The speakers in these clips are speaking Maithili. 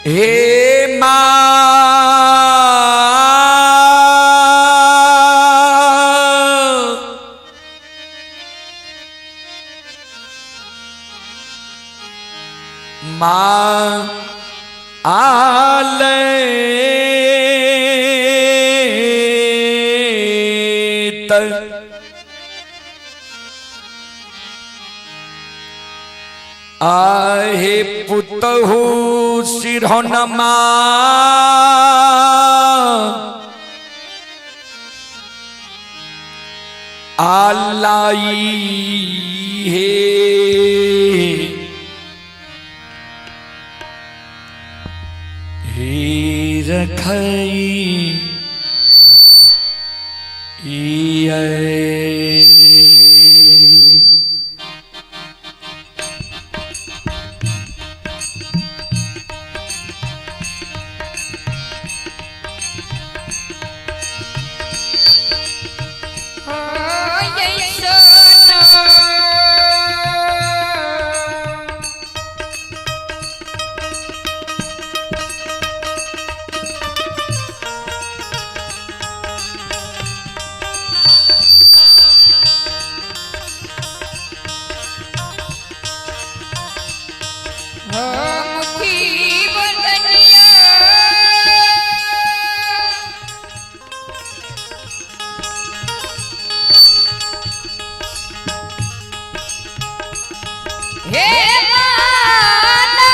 हे माँ माँ आलत आहे पुतहु सिरहनमा आलाई हे हे रखई इयै। मुठी बंधनिया हे माता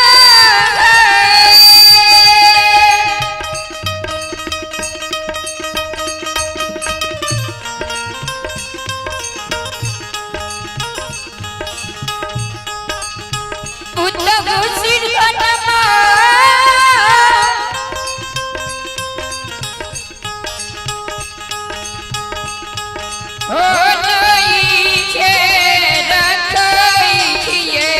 पुतहु सिरहनमा हो नई छे रखई छिए।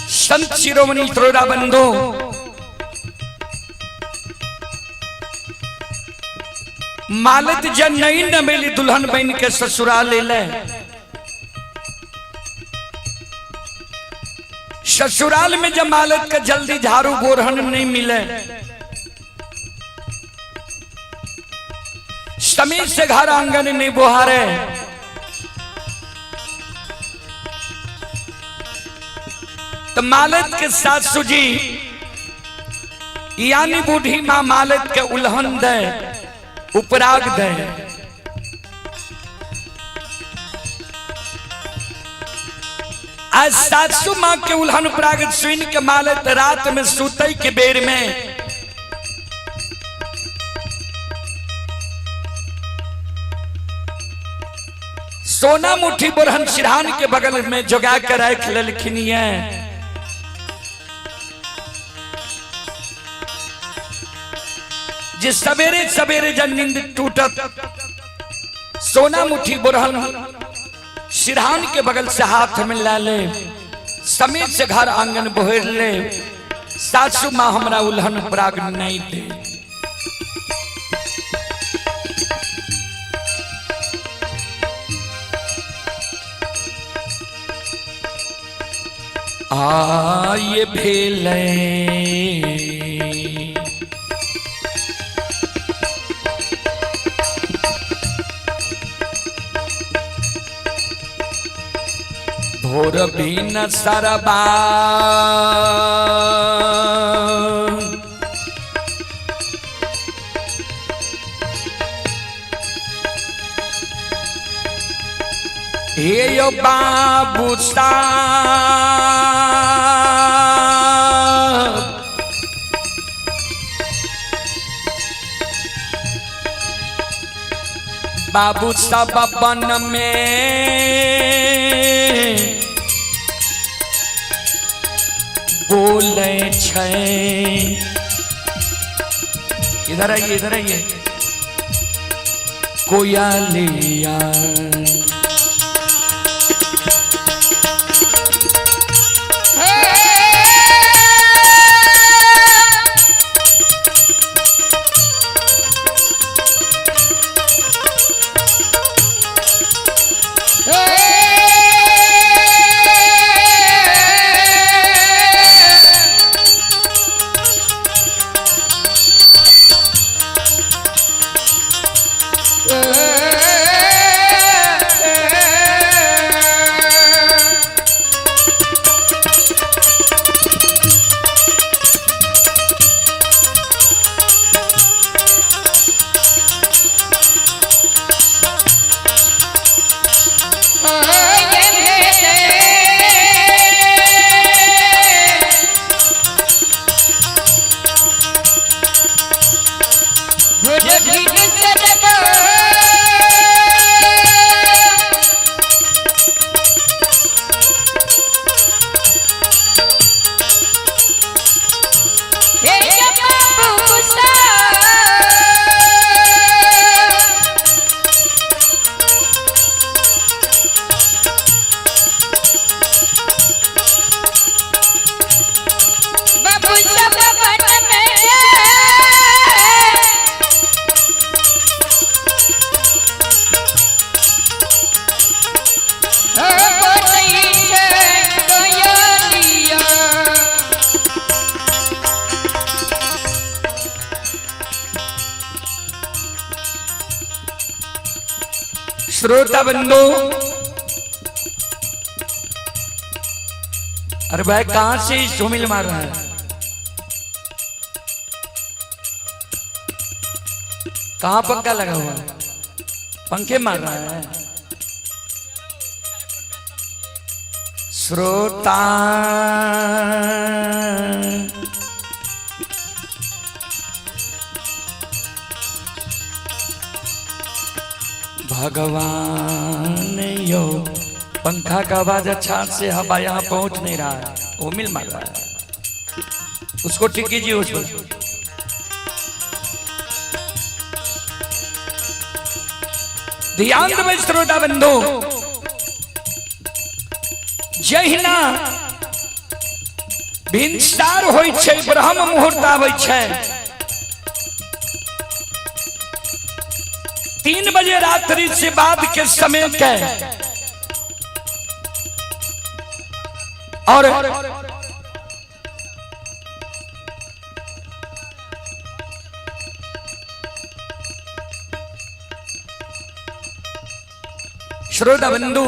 संत शिरोमणि त्रोड़ा बंधु मालत जन नहीं नमेली दुल्हन बन के ससुराल ले ससुराल में जब मालत के जल्दी झाड़ू बोरहन नहीं मिले, समीर से घर आंगन नहीं बुहारे, तो मालत के सासू जी यानी बूढ़ी माँ मालत के उल्हन दे, उपराग दे। आज सासू माँ के उल्हन उपराग सुन के मालत रात में सुतई के बेर में सोना मुट्ठी बोरहन सिरहान के बगल में जोगा के रख लेलखिन ये। जे सवेरे सवेरे जब नींद टूटत सोना मुट्ठी बोरहन सिरहान के बगल से हाथ में ला ले, समेत से घर आंगन बोहर ले, सासू माँ हमरा उल्हन पराग नहीं दे। आ ये भेलै भोर भी न सरबा हे यो बाबू साहब, बाबू सब बन में बोले छै। इधर आइए, इधर आइए। कोयलिया हे भोर भिनसरबा। हे बाबूसा। बाबू सब बन में हो बनई छै कोयलिया। श्रोता बंधु, अरे भाई कहां से सुमिल मार रहा है? कहां पंखा लगा हुआ है? पंखे मार रहा है। श्रोता भगवान यो पंखा का आवाज अच्छा से हवा यहाँ पहुंच नहीं रहा है, वो मिल मार रहा है, उसको ठीक कीजिए उसको। ध्यान देबै श्रोता बंधु, जहिना भिनसार होइ छै, ब्रह्म मुहूर्त आबै छै, 3 बजे रात्रि से बाद के समय के, और श्रोता बंधु,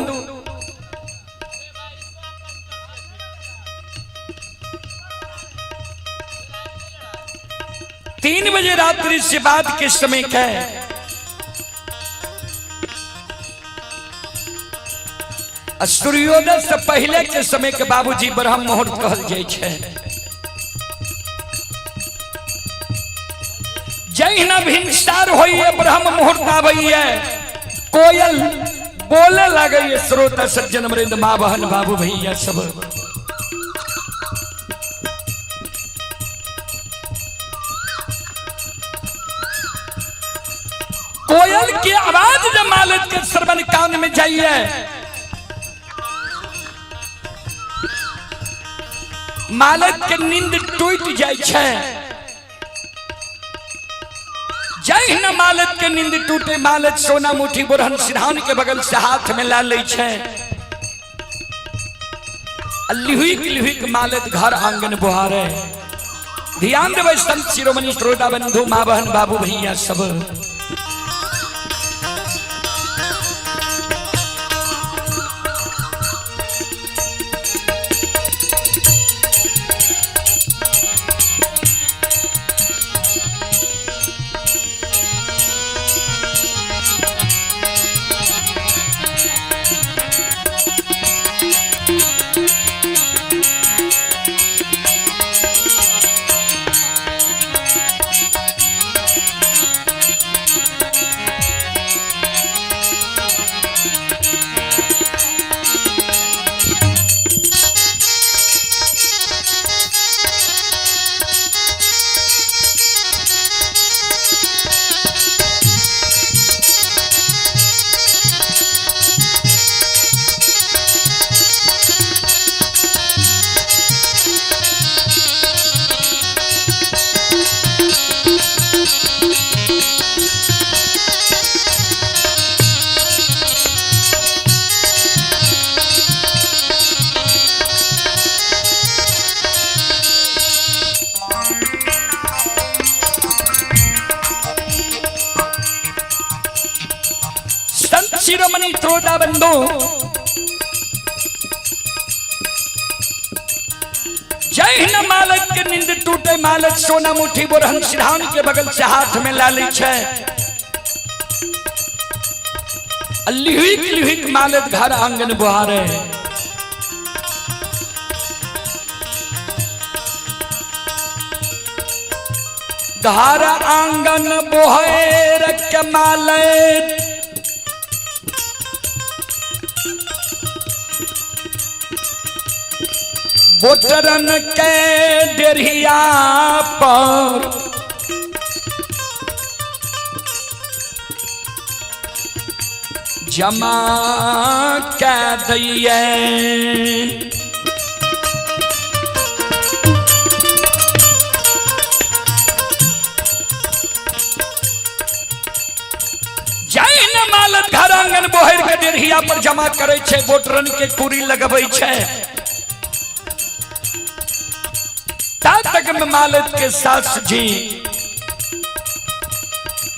3 बजे रात्रि से बाद के समय के सूर्योदय से पहले के समय के बाबूजी ब्रह्म मुहूर्त कहल जाइ छै। जहिना भिनसार होइए, ब्रह्म मुहूर्त आबैए, कोयल बोले लागैए। श्रोता सज्जन वृंद, माँ बहन बाबू भैया सब, कोयल की आवाज जब मालिक के श्रवण कान में जाइए, मालिक के नींद टूट जाइ छै। जहिना मालिक के नींद टूटे, मालिक सोना मुठी बोरहन सिरहान के बगल से हाथ में ला लै छै, आ लिहुक लिहुक मालिक घर आंगन बुहारे। ध्यान देबै संत शिरोमणि श्रोता बंधु, माँ बहन बाबू भैया सब, संत शिरोमणि श्रोता बंधु, जहिन मालक के नींद टूटे, मालक सोना मुठी बोरहन सिरहान के बगल से हाथ में ला लै छै, आ लिहुक लिहुक मालक घर आंगन बुहारे। घर आंगन बोहर के मालैत बोटरन के डेरिया पर जमा कै दैये। जैन मालत घर आंगन बोहर के डेढ़िया पर जमा करे छै, बोटरन के कुरी लगबै छै, ता तक में मालत के सास जी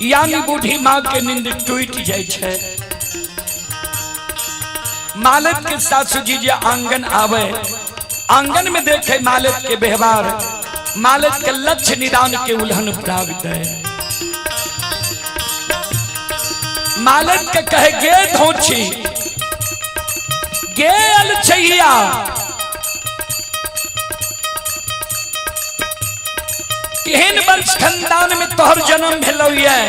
यानी बूढ़ी माँ के नींद टूट जाय छै। मालत के सासू जी जे आंगन आवे, आंगन में देखे मालत के व्यवहार, मालत के लक्ष्य निदान के उल्हन प्राप्त है। मालत के कहे गे धोछी गे अलछैया, केहन वंश खानदान में तोहर जन्म भेलौ ये,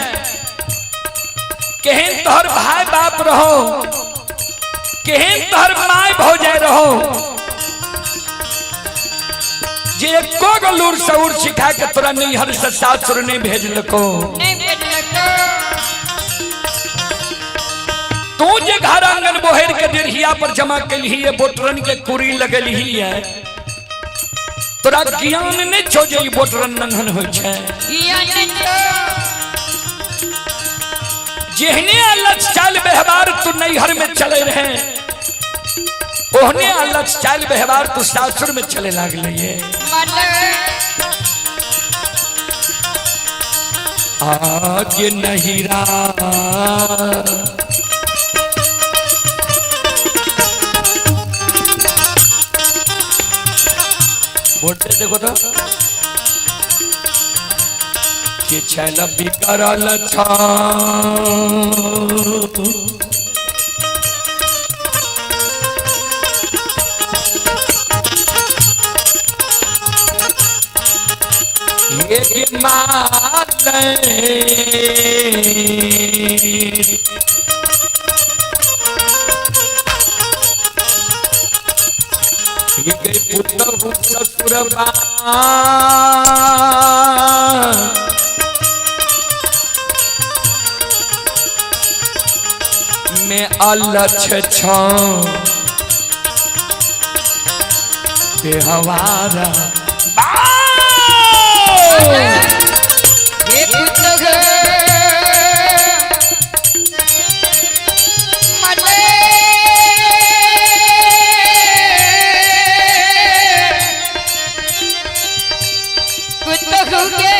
केहन तोहर भाई बाप रहो, केहन तोहर my भौजाई रहो, जे एको गो लूर सऊर सिखा के तोरा नैहर से सासुर नहीं भेजलको। नहीं भेजलको। तू जे घर आंगन बोहर के डेढ़िया पर जमा कैलही है, बोटरन के कुरी लगलही है, तोरा ज्ञान नहीं छो जे ई बोटरन नंघन होइ छै। ज्ञान नहीं छो। जेहने अलग चाल व्यवहार तू नैहर में चले रहे, ओहने अलग चाल व्यवहार तू सासुर में चले लागले ये। आगे नहिरा बोलते देखो तो के छैल बिगड़ल छ एक माले पुतहु ससुरबा में अलछ छो बेहवारा हे पुतहु मले पुतहु के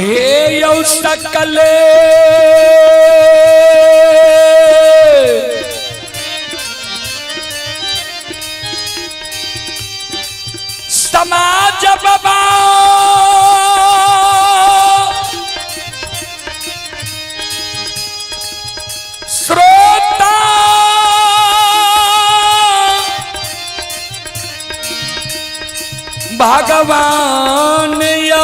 हे यौ सकले समाज बाबा श्रोता भगवान यो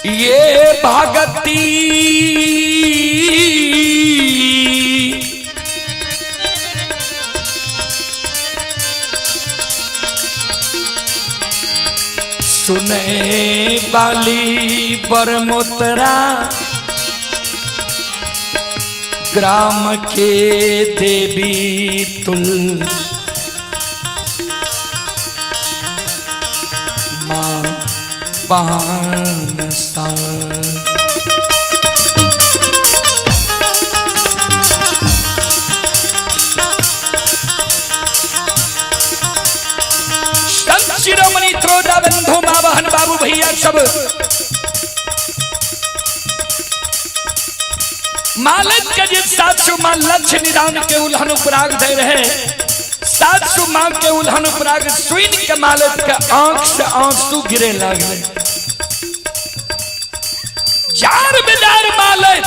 ये भगती सुने वाली बरमोतरा ग्राम के देवी तुल माँ बानसा। संत शिरोमणि त्रोजा बंधु माँ बहन बाबू भैया सब मालक के जे सासू माँ लक्ष्य निदान के उल्हन उपराग दे रहे, सासू माँ के उल्हन उपराग सुन के मालक के आंख से आंसू गिरे लागले। जार बेजार मालक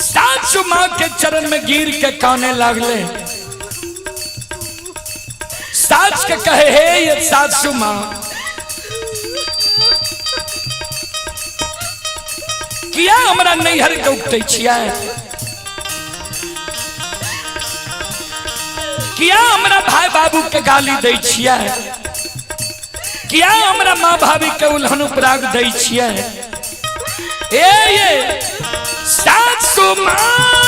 सासू माँ के चरण में गिर के काने लागले। सास के कहे हे ये सासू माँ, किया हमरा नैहर के उपटै छियै, किया हमरा भाई बाबू के गाली दै छियै, किया हमरा माँ भाभी के उल्हन उपराग दै छियै। ए ये सासू माँ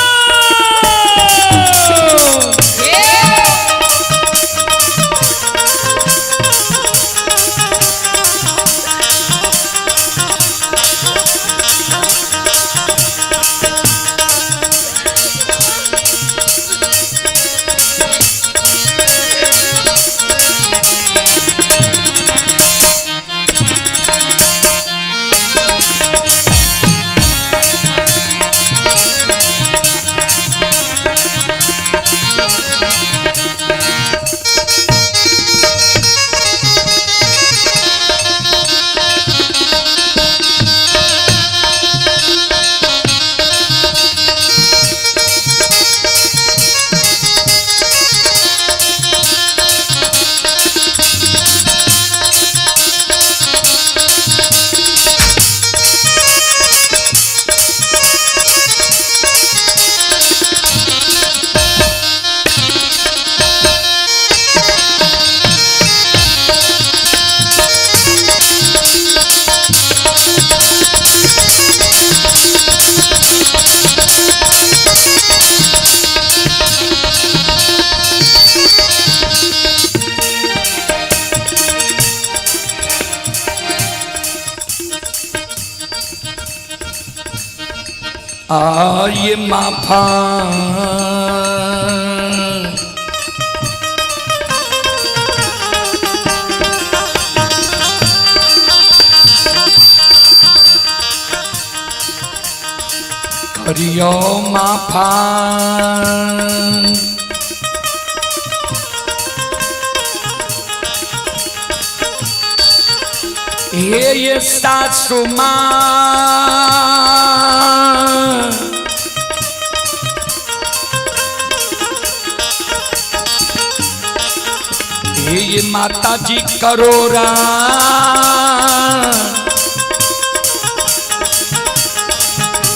आये माफा करियो माफा हे ये सासू माँ हे ये माता जी करोरा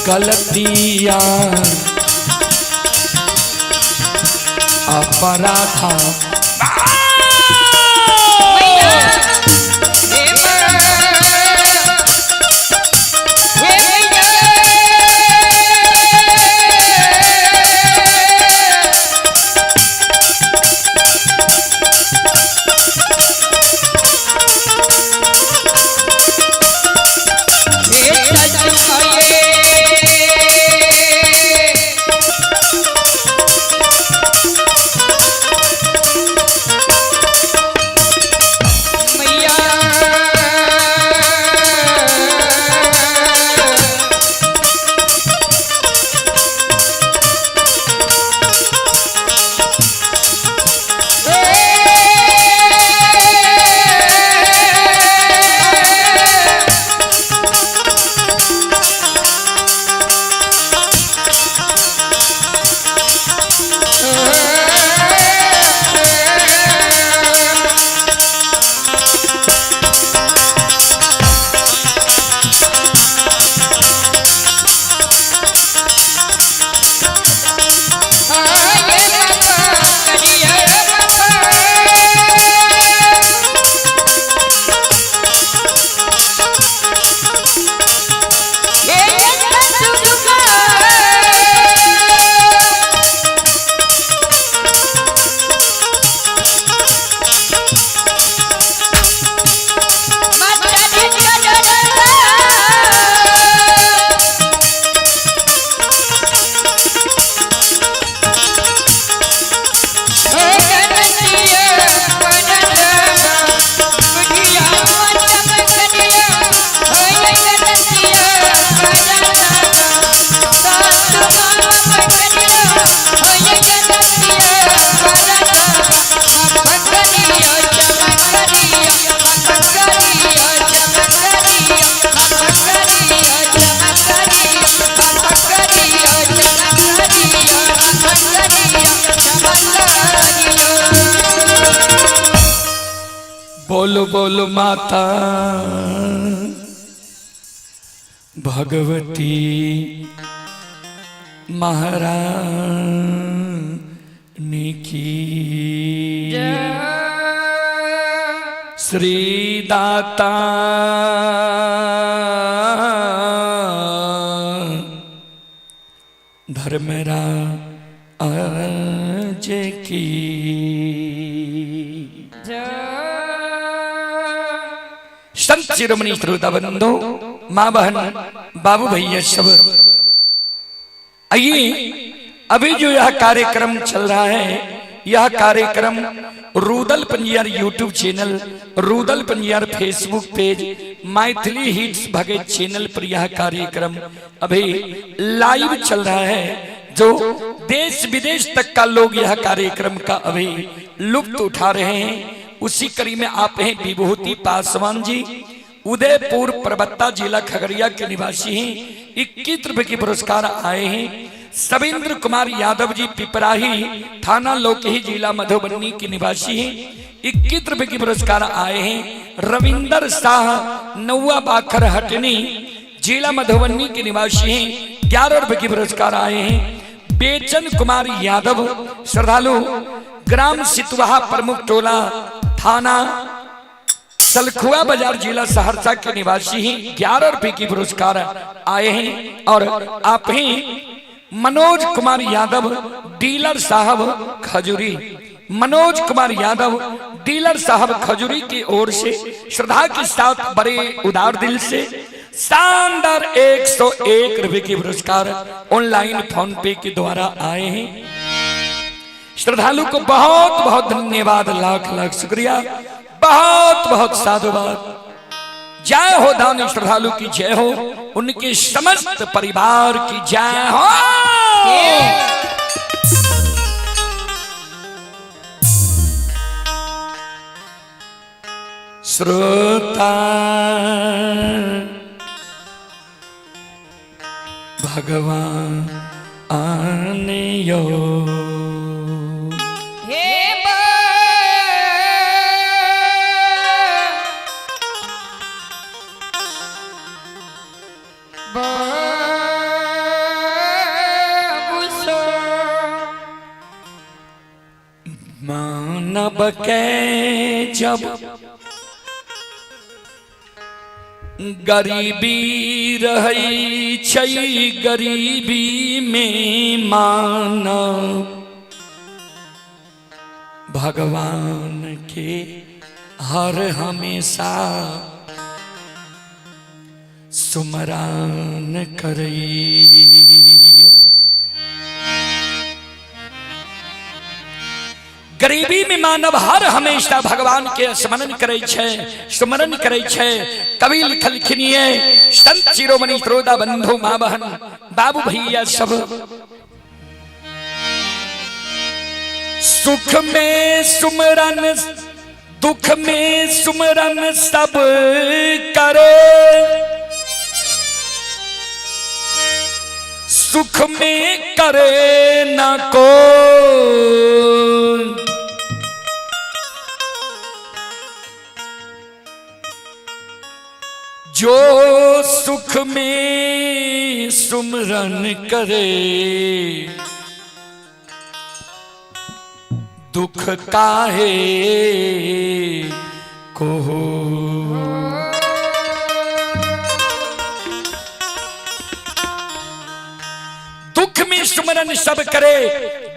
गलतियां अपराधा बोलो बोलो माता भगवती महारानी की। श्री दाता धर्मराज की। संत शिरोमणि श्रोता बंधु, माँ बहन, बाबू भैया सब, आइए अभी जो यह कार्यक्रम चल रहा है, यह कार्यक्रम Rudal Panjiyar YouTube channel, Rudal Panjiyar Facebook page, Maithili hits Bhagat channel पर यह कार्यक्रम अभी लाइव चल रहा है, जो देश विदेश तक का लोग यह कार्यक्रम का अभी लुत्फ उठा रहे हैं। उसी कड़ी में आप हैं विभूति पासवान जी, उदयपुर परबत्ता जिला खगड़िया के निवासी हैं। 21 रुपए के पुरस्कार आए हैं। सविंद्र कुमार यादव जी, पिपराही थाना लोकही जिला मधुबनी के निवासी हैं। 21 रुपए के पुरस्कार आए हैं। रविंदर शाह, नौवा बाखर हटनी जिला मधुबनी के निवासी हैं। 11 रुपए के पुरस्कार आए हैं। बेचन कुमार यादव श्रद्धालु, ग्राम सितवाहा प्रमुख टोला थाना सलखुआ बाजार जिला सहरसा के निवासी हैं। 11 रुपए की पुरस्कार आए हैं। और आप ही मनोज कुमार यादव डीलर साहब खजूरी, मनोज कुमार यादव डीलर साहब खजूरी की ओर से श्रद्धा के साथ बड़े उदार दिल से शानदार 101 रुपए की पुरस्कार ऑनलाइन फोन पे के द्वारा आए हैं। श्रद्धालु को बहुत बहुत धन्यवाद, लाख लाख शुक्रिया, बहुत बहुत साधुवाद। जय हो दानी श्रद्धालु की जय हो, उनके समस्त परिवार की जय हो। श्रोता भगवान आने यो हे बाबू मानव के जब गरीबी रही छै, गरीबी में मानव भगवान के हर हमेशा सुमरान करई। गरीबी में मानव हर हमेशा भगवान के स्मरण करे छै, स्मरण करे छै। कवि लिखलखिन ये संत शिरोमणि श्रोता बंधु, माँ बहन, बाबू भैया सब, सुख में सुमरन दुख में सुमरन सब करे, सुख में करे न को, जो सुख में सुमरन करे दुख काहे को। दुख में सुमरन सब करे,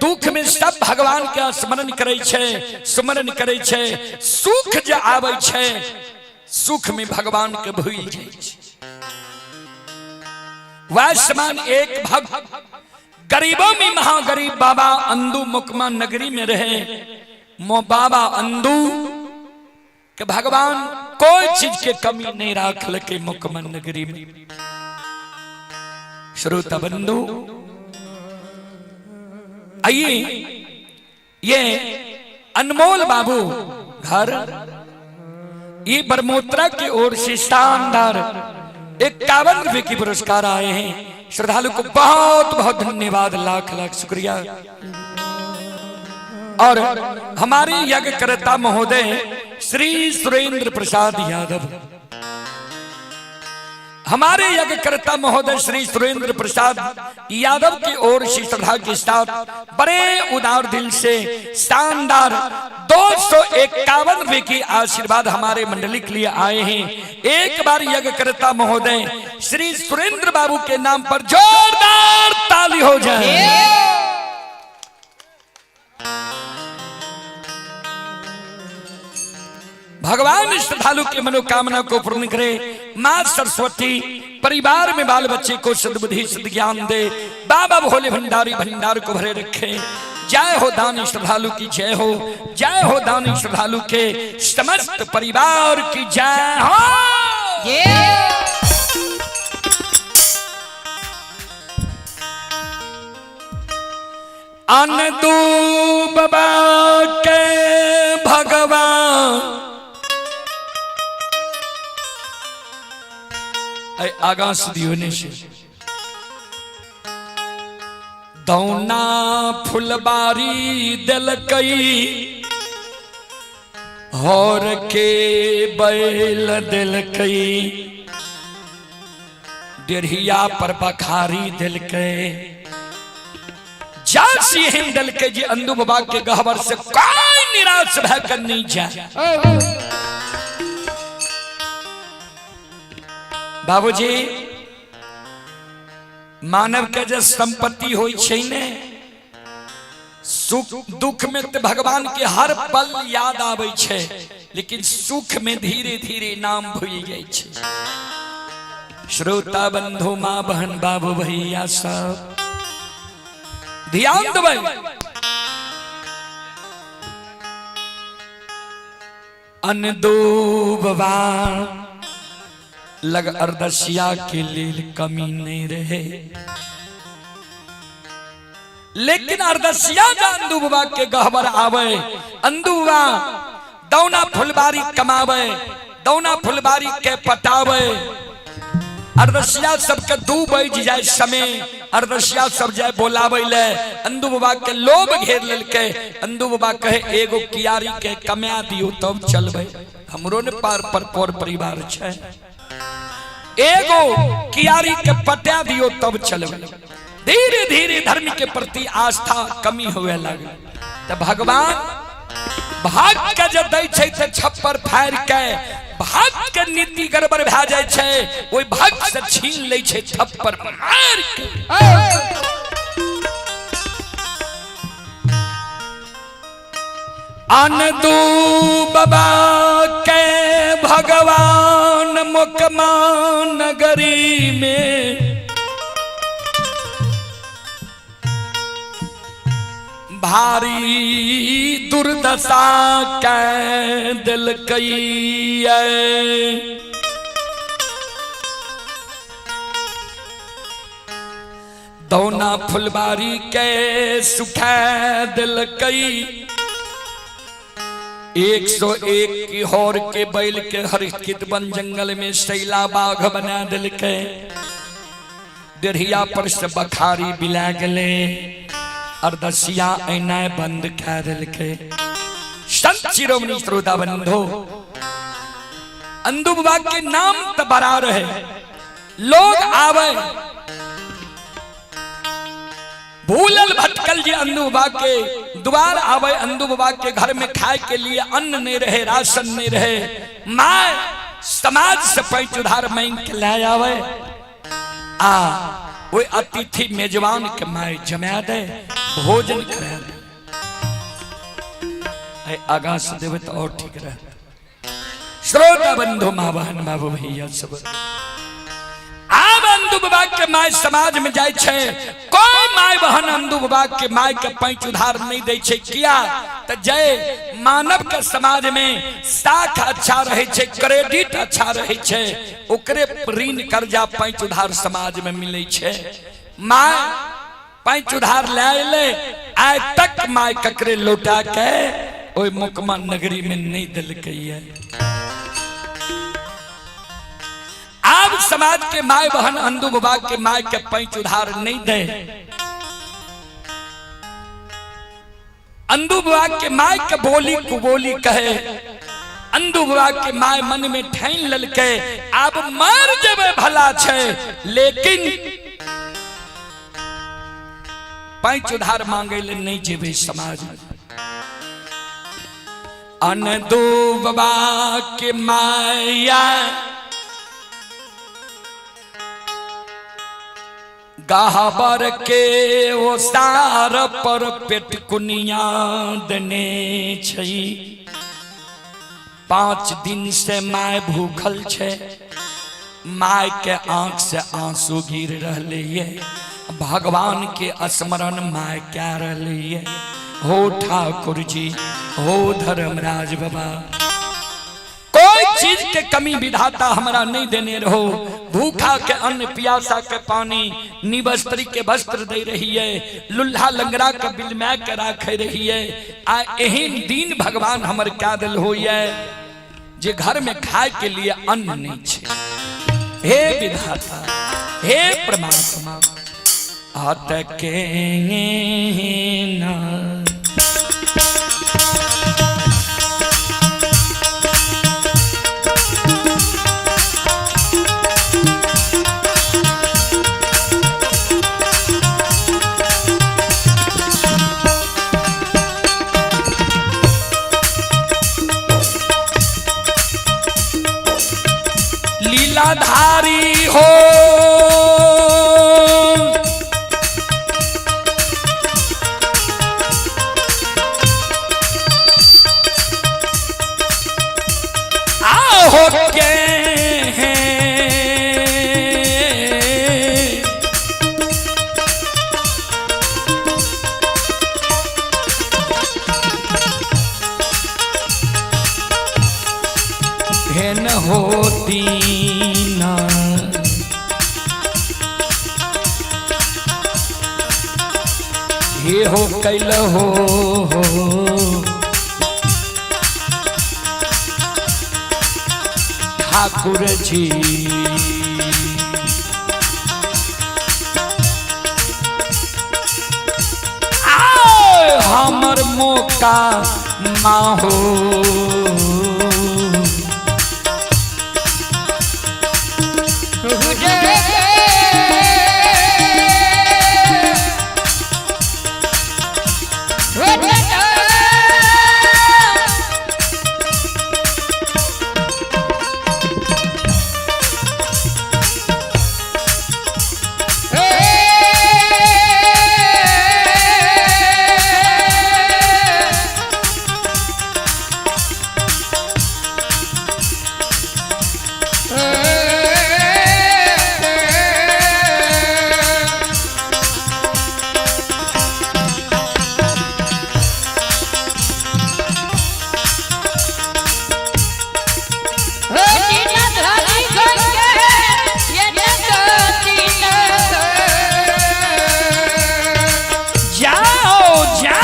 दुख में सब भगवान के स्मरण करे छै, स्मरण करे छै। सुख जे आबै छै, सुख में भगवान के भूल जाइ छै। वह समान एक भक्त गरीबों में महागरीब बाबा अंदू मुकमा नगरी में रहे। मो बाबा अंदू के भगवान कोई चीज के कमी नहीं राख लके मुकमा नगरी में। श्रोता बंधु आइए, ये अनमोल बाबू घर ये बरमोत्रा की ओर से शानदार 51 रुपए की पुरस्कार आए हैं। श्रद्धालु को बहुत बहुत धन्यवाद, लाख लाख शुक्रिया। और हमारे यज्ञकर्ता महोदय श्री सुरेंद्र प्रसाद यादव, हमारे यज्ञकर्ता महोदय श्री सुरेंद्र प्रसाद यादव की ओर से श्रद्धा के साथ बड़े उदार दिल से शानदार 251 रुपए की आशीर्वाद हमारे मंडली के लिए आए हैं। एक बार यज्ञकर्ता महोदय श्री सुरेंद्र बाबू के नाम पर जोरदार ताली हो जाए। भगवान श्रद्धालु की मनोकामना को पूर्ण करे। माँ सरस्वती परिवार में बाल बच्चे को सद्बुद्धि सद्ज्ञान दे। बाबा भोले भंडारी भंडार को भरे रखे। जय हो दानी श्रद्धालु की जय हो, जय हो दानी श्रद्धालु के समस्त परिवार की जय हो। अन बाबा के भगवान आगा से दियो ने से दौना फुलबारी दिलकई हर के बैल दिलकई डेढ़िया पर बखारी दिलकै जासी एहन दिलकै जे अंदू बाबा के गहबर से कोई निराश भए के नहीं जाए। बाबूजी मानव के जे संपत्ति होई छै ने, सुख दुख में तो भगवान के हर पल याद आबै छै, लेकिन सुख में धीरे धीरे नाम भूल जाइ छै। श्रोता बंधु माँ बहन बाबू भैया सब ध्यान देबै। अनदूबवा लग अरदसिया के लेल कमी नहीं रहे, लेकिन अरदसिया जा अंदूबा के गहबर आवे, अंदूबा दौना फुलबारी कमावे, दौना फुलबारी के पटावे। अरदसिया सबके 2 बज जाए समय, अरदसिया सब जाए बोलावे ले, अंदू बाबा के लोभ घेर लेलके। अंदू बाबा कहे एगो कियारी के कमा दियो तब चलबे, हमरो ने पार पर पर परिवार छै, एगो कियारी के पटा दियो तब चलबे। धीरे धीरे धर्म के प्रति आस्था कमी हुए लगे। तो भगवान भाग के जब दै छै ते छप्पर फाड़ के भाग के नीति गड़बड़ भए जाइ छै, ओहि भाग से छीन लै छै थप्पड़ मार के। अनदू बाबा के भगवान मुकमा नगरी में भारी दुर्दशा के दिलकई। दौना फुलबारी के सुखा दिलकई, 101 की होर के बैल के हरित वन जंगल में शैला बाघ बना दिलकै। डेढ़िया पर से बखारी बिला गले, अरदसिया ऐना बंद कर दिलकै। संत शिरोमणि श्रोता बंधो, अंदू बाबा के नाम तो बड़ा रहे, लोग आवे भूलल भटकल जे अंदू बाबा के द्वार आवे, अंदू बाबा के घर में खाए के लिए अन्न नहीं रहे, राशन नहीं रहे, माँ समाज से पैंच उधार मांग के ले आवे, आ वो अतिथि मेजबान के माय जमा दे, भोजन करा दे। आगा से देवे तो और ठीक रहे। श्रोता बंधु माँ बहन बाबू भैया सब, आब अंदू बाबा के my समाज में जाय छै, कोई my बहन अंदू बाबा के my के पैंच उधार नहीं दै छै। किया त जय मानव के समाज में साख अच्छा रहे छै, क्रेडिट अच्छा रहे छै, ओकरे ऋण कर्जा पैंच उधार समाज में मिले छै। My पैंच उधार ले ले, आइ तक my ककरे लौटा के ओहि मुकमा नगरी में नहीं दिलकै। आब समाज के my बहन अंदू बाबा के my के पैंच उधार नहीं दे, अंदू बाबा के my के बोली कुबोली कहे, अंधु बाबा के my मन में ठान ललके, आब मर जेबै भला छै, लेकिन पैंच उधार मांगे ले नहीं जेबै समाज। अनदू बाबा के माया गहबर के ओसार पर पेटकुनिया देने छै। 5 दिन से my भूखल छै, my के आंख से आंसू गिर रहले ये, भगवान के स्मरण my क्या रहले ये। हो ठाकुर जी, हो धर्मराज बाबा, कोई चीज के कमी विधाता हमरा नहीं देने रहो। भूखा के अन्न, प्यासा के पानी, निवस्त्री के वस्त्र दे रही है, लुल्हा लंगड़ा के बिलमा के राखे रही है। आ एहन दिन भगवान हमर क्या दिल होइए जे घर में खाए के लिए अन्न नहीं छे। हे विधाता, हे परमात्मा, आत के ना लीलाधारी हो, आहो के हैं हेन होती ना हे हो कैल हो ठाकुर जी। आए हमर मौका माहो जाओ जाओ।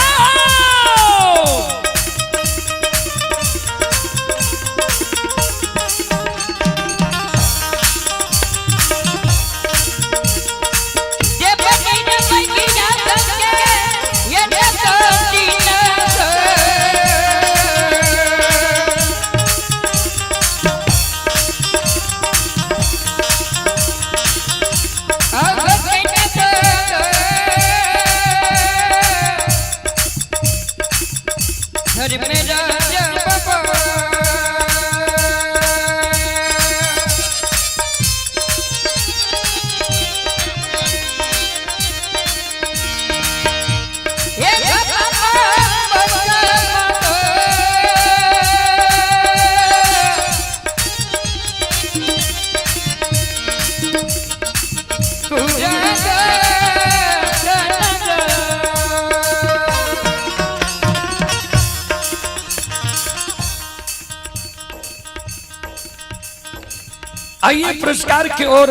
आइए पुरस्कार की ओर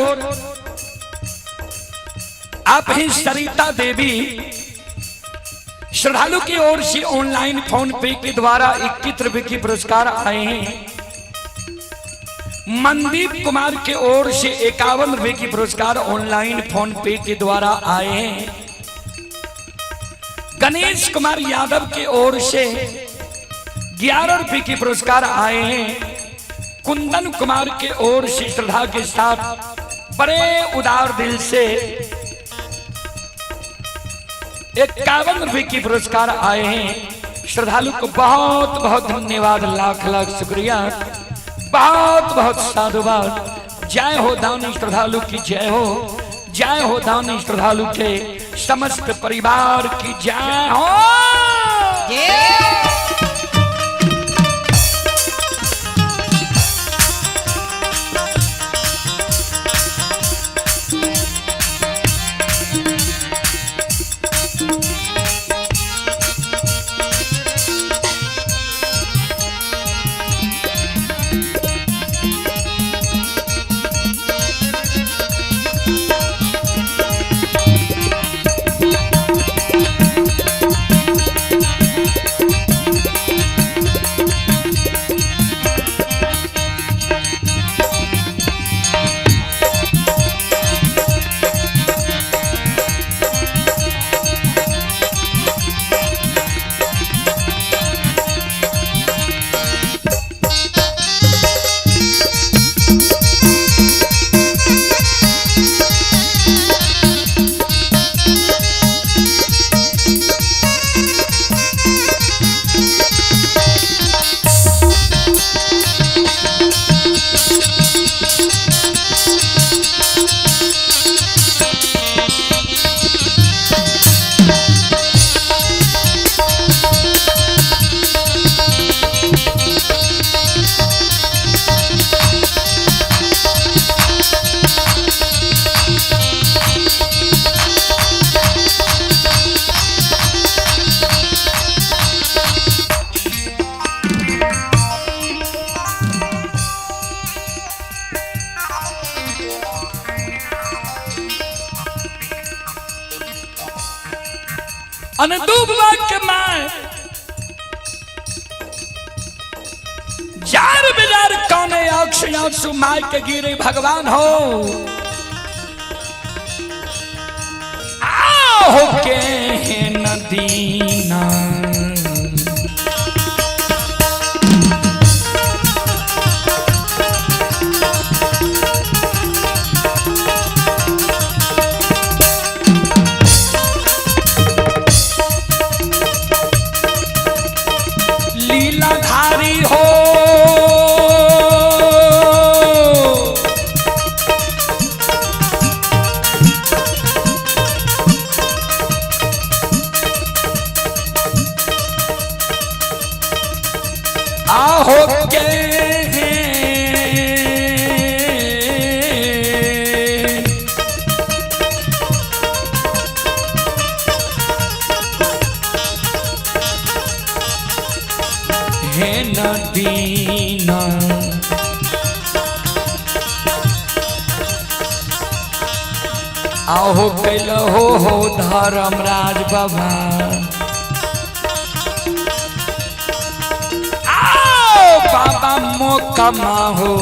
आप ही सरिता देवी श्रद्धालु की ओर से ऑनलाइन फोन पे के द्वारा 21 रुपए की पुरस्कार आए हैं। मनदीप कुमार के ओर से 51 रुपए की पुरस्कार ऑनलाइन फोन पे के द्वारा आए हैं। गणेश कुमार यादव के ओर से 11 रुपए के पुरस्कार आए हैं कुंदन कुमार के ओर से श्रद्धा के साथ बड़े उदार दिल से 51 रुपए के पुरस्कार आए हैं। श्रद्धालु को बहुत बहुत धन्यवाद, लाख लाख शुक्रिया, बहुत बहुत साधुवाद। जय हो दानी श्रद्धालु की जय हो, जय हो दानी श्रद्धालु के समस्त परिवार की जय हो। अनदूबवा के माय जार बिजार कौने अक्ष आंसू my के गिरे भगवान हो आओ के नदीना। लीलाधारी हो आहो के हे नदीना। आहो कैल हो धर्मराज बाबा आओ बाबा मोकमा हो।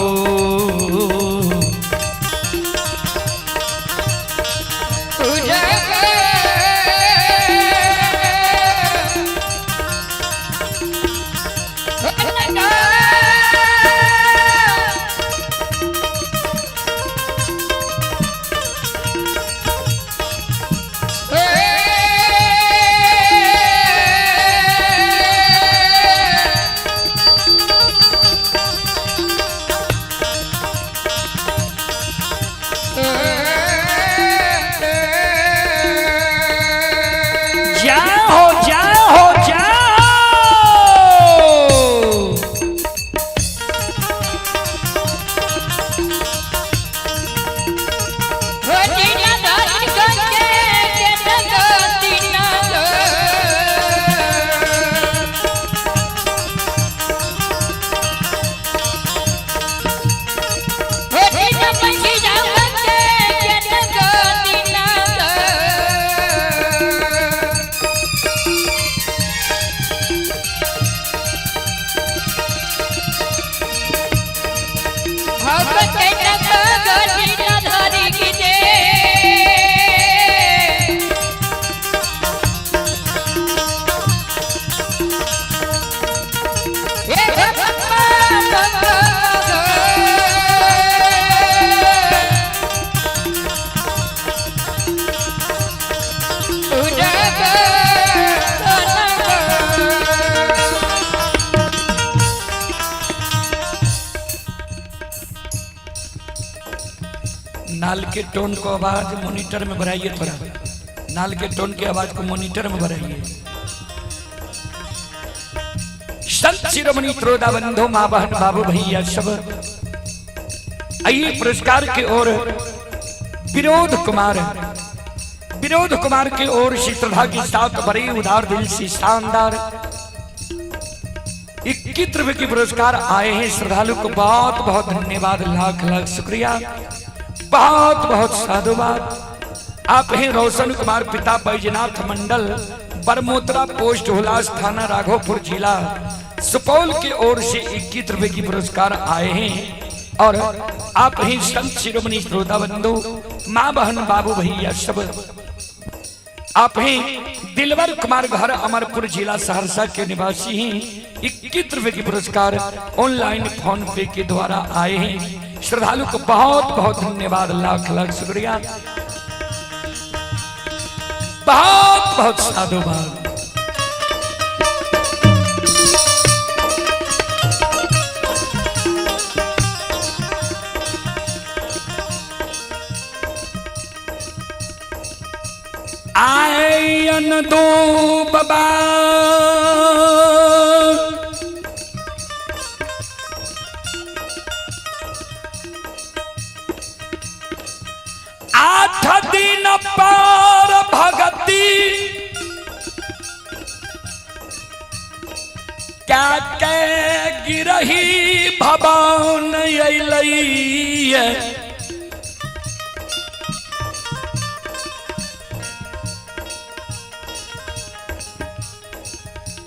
नाल के टोन को आवाज मॉनिटर में बढ़ाइए थोड़ा। नाल के टोन की आवाज को मॉनिटर में बढ़ाइए। संत शिरोमणि त्रोदा बंधु माँ बहन बाबू भैया सब आइए पुरस्कार की ओर। विरोध कुमार, विरोध कुमार की ओर से श्रद्धा के साथ बड़े उदार दिल से शानदार 21 रुपए के पुरस्कार आए हैं। श्रद्धालु को बहुत बहुत धन्यवाद, लाख लाख शुक्रिया, बहुत बहुत साधुवाद। आप हैं रोशन कुमार, पिता बैजनाथ मंडल, बरमोत्रा, पोस्ट हुलास, थाना राघोपुर, जिला सुपौल की ओर से 21 रुपए की पुरस्कार आए हैं। और आप ही संत शिरोमणि श्रोता बंधु माँ बहन बाबू भैया सब, आप ही दिलवर कुमार, घर अमरपुर, जिला सहरसा के निवासी हैं। 21 रुपए के पुरस्कार ऑनलाइन फोन पे के द्वारा आए हैं। श्रद्धालु को बहुत बहुत धन्यवाद, लाख लाख शुक्रिया, बहुत बहुत साधुवाद। आयन दो बाबा 8 दिन पार भगती क्या के गिरही भवन अयलई।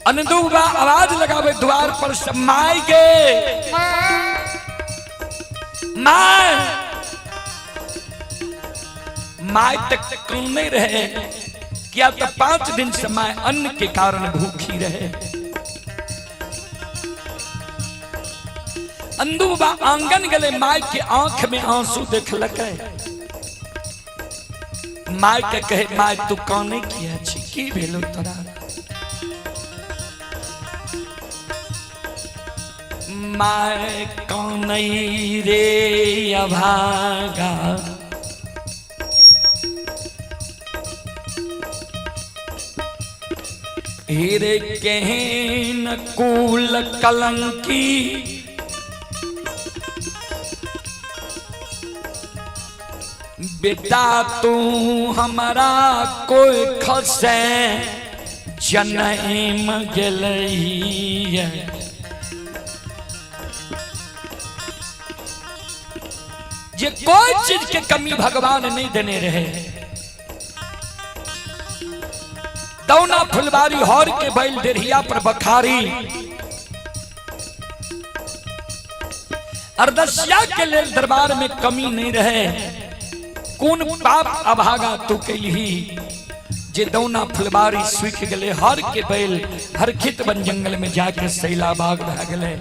अनदुबा आवाज लगावे द्वार पर से, माय गे my, my तक नहीं रहे क्या तो 5 दिन से my अन्न के कारण भूखी रहे। अंदुबा आंगन गले, my के आंख में आंसू देखलक। My के कहे, my तू काने किया छी, की भेलो तोरा? My कानै रे अभागा, हीरे केहन कुल कलंकी, बेटा तू हमारा कोई खसे जनम गेलई। जे कोई चीज के कमी भगवान नहीं देने रहे। दौना फुलवारी, हर के बैल, डेढ़िया पर बखारी, अरदसिया के लेल दरबार में कमी नहीं रहे। कोन पाप अभागा तू कैलही जे दौना फुलबारी सूख गले, हर के बैल हरखित बन जंगल में जाके सैला बाग भा गले,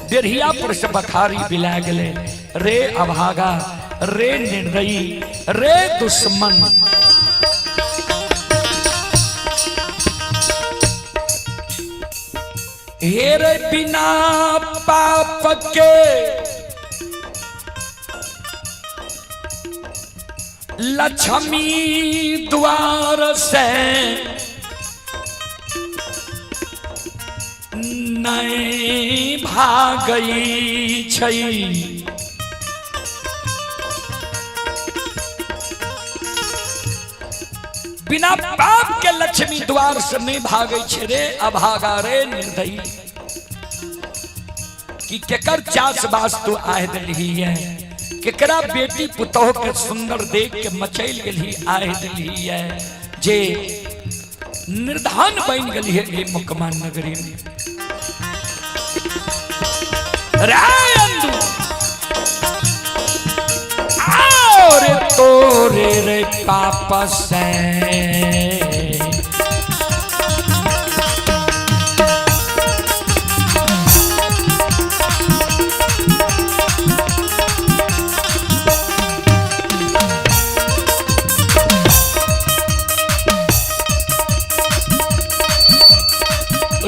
डेढ़िया पर से बखारी बिला गले। रे अभागा, रे निर्दयी, रे दुश्मन, हे रे बिना पाप के लक्ष्मी द्वार से नहीं भागई छई। बिना पाप के लक्ष्मी द्वार से नहीं भागै छै। रे अभागा, रे निर्दयी, कि केकर चास बास तू आह दिलही है? केकरा बेटी पुतोह के सुंदर देख के मचैल गेलही, आह दिलही है जे निर्धन बन गेली है ए मुकमा नगरी में? रे अंदू और तोरे रे पाप से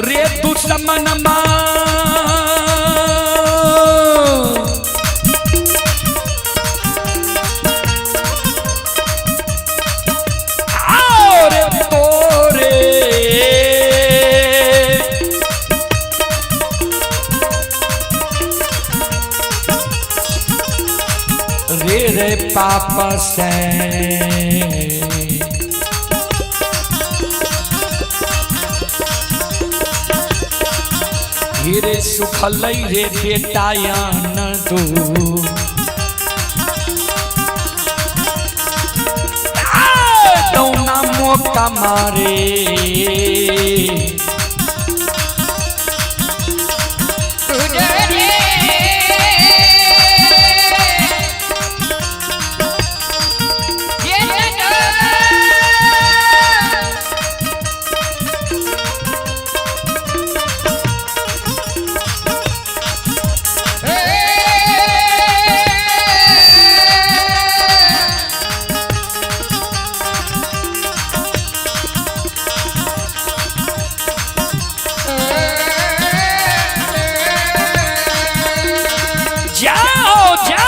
रे दुश्मन मां पाप से। रे सुखल रे बेटा यान दू दौना मौका मारे। जाओ जाओ।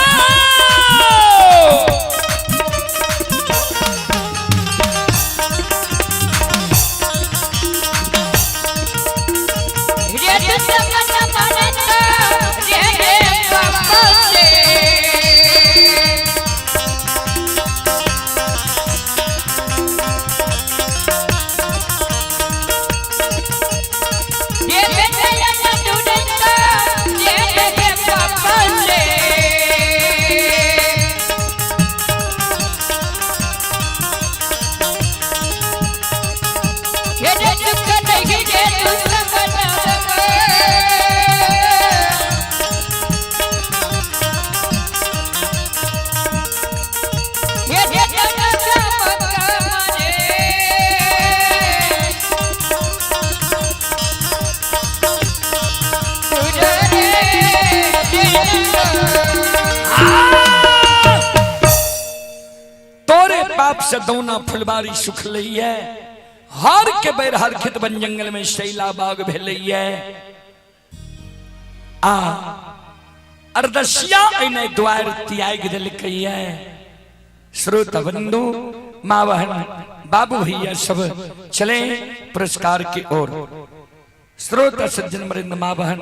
तोरे पाप से दौना फुलबारी सुख है, हर के बैर हर खेत बन जंगल में शैला बाग भेलैया। आ अरदसिया ऐने द्वार त्याग दिलकैया। श्रोता बंधु माँ बहन बाबू भैया सब चले पुरस्कार की ओर। श्रोता सज्जन वृंद माँ बहन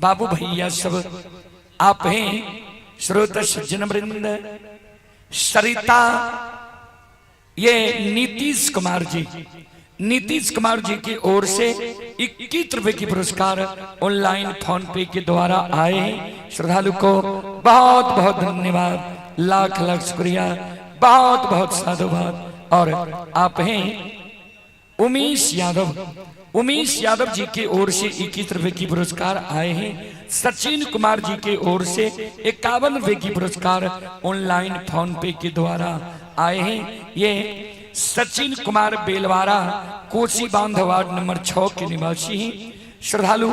बाबू भैया सब आप हैं। श्रोता सज्जन वृंद सरिता, ये नीतीश कुमार जी, नीतीश कुमार जी की ओर से 21 रुपए की पुरस्कार ऑनलाइन फोन पे के द्वारा आए हैं। श्रद्धालु को बहुत बहुत धन्यवाद, लाख लाख शुक्रिया, बहुत बहुत साधुवाद। और आप हैं उमेश यादव, उमेश यादव जी की ओर से 21 रुपए की पुरस्कार आए हैं। सचिन कुमार जी की ओर से 51 रुपए की पुरस्कार ऑनलाइन फोन पे के द्वारा आए हैं। ये सचिन कुमार बेलवारा कोसी बांध वार्ड नंबर 6 के निवासी हैं। श्रद्धालु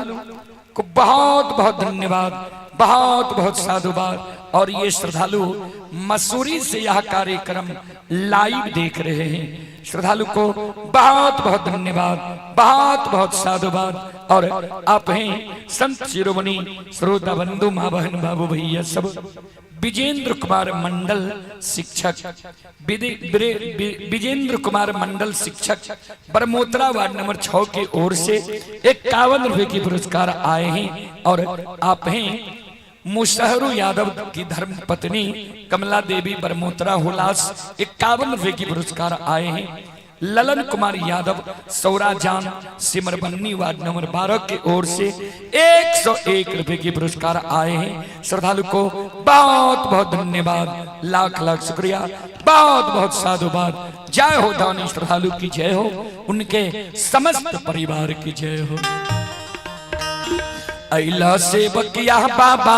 को बहुत बहुत धन्यवाद, बहुत बहुत साधुवाद। और ये श्रद्धालु मसूरी से यह कार्यक्रम लाइव देख रहे हैं। श्रद्धालु को बहुत बहुत धन्यवाद, बहुत बहुत साधुवाद। और आप हैं संत शिरोमणि श्रोता बंधु माँ बहन बाबू भैया सब। विजेंद्र कुमार मंडल शिक्षक, विजेंद्र कुमार मंडल शिक्षक बरमोत्रा वार्ड नंबर 6 की ओर से 51 रुपए की पुरस्कार आए हैं। और आप हैं मुसहरू यादव की धर्म पत्नी कमला देवी बरमोत्रा हुलास 51 रुपए की पुरस्कार आए हैं। ललन कुमार यादव सौराजान सिमरबन्नी वार्ड नंबर 12 की ओर से 101 रुपए के पुरस्कार आए हैं। श्रद्धालु को बहुत बहुत धन्यवाद, लाख लाख शुक्रिया, बहुत बहुत साधुवाद। जय हो दानी श्रद्धालु की जय हो, उनके समस्त परिवार की जय हो। अइला से बकिया बाबा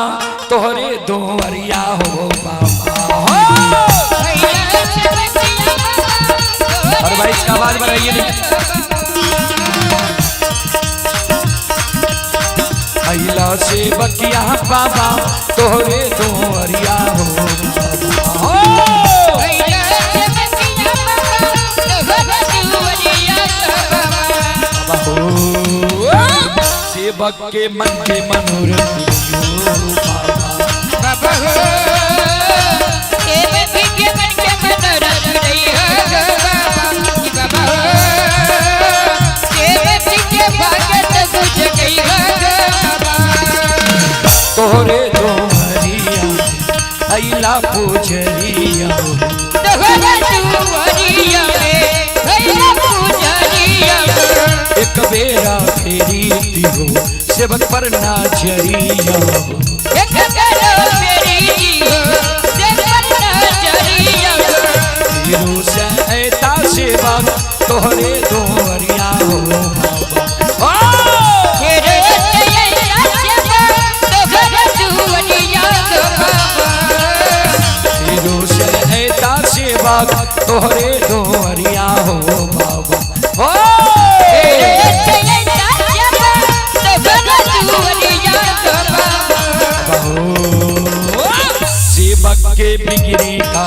तोहरे दोवरिया हो बाबा हो। और भाई इसका आवाज बढ़ाइए नहीं। अइला से बकिया बाबा तोहरे दोवरिया हो बाबा हो। बाबा हो सेवक के मन के मनोरथ बाबा हो, सेवक के मन के मनोरथ बाबा हो, सेवक के भगत बुझ गई बाबा। तोहरे दोहरिया अइला पुजरिया सेवक पर नजरिया हो। एक करो मेरी जी हो सेवक पर नजरिया हो। फेरू से ऐता सेवक तोहरे दोहरिया हो बाबा। ओ! फेरो से ऐता सेवक तोहरे दुआरिया हो बाबा। फेरू से ऐता सेवक तोहरे दोहरिया हो बाबा। ओ! फेरो से ऐता सेवक तोहरे दुआरिया हो बाबा। हो! सेवक के बिगड़ी का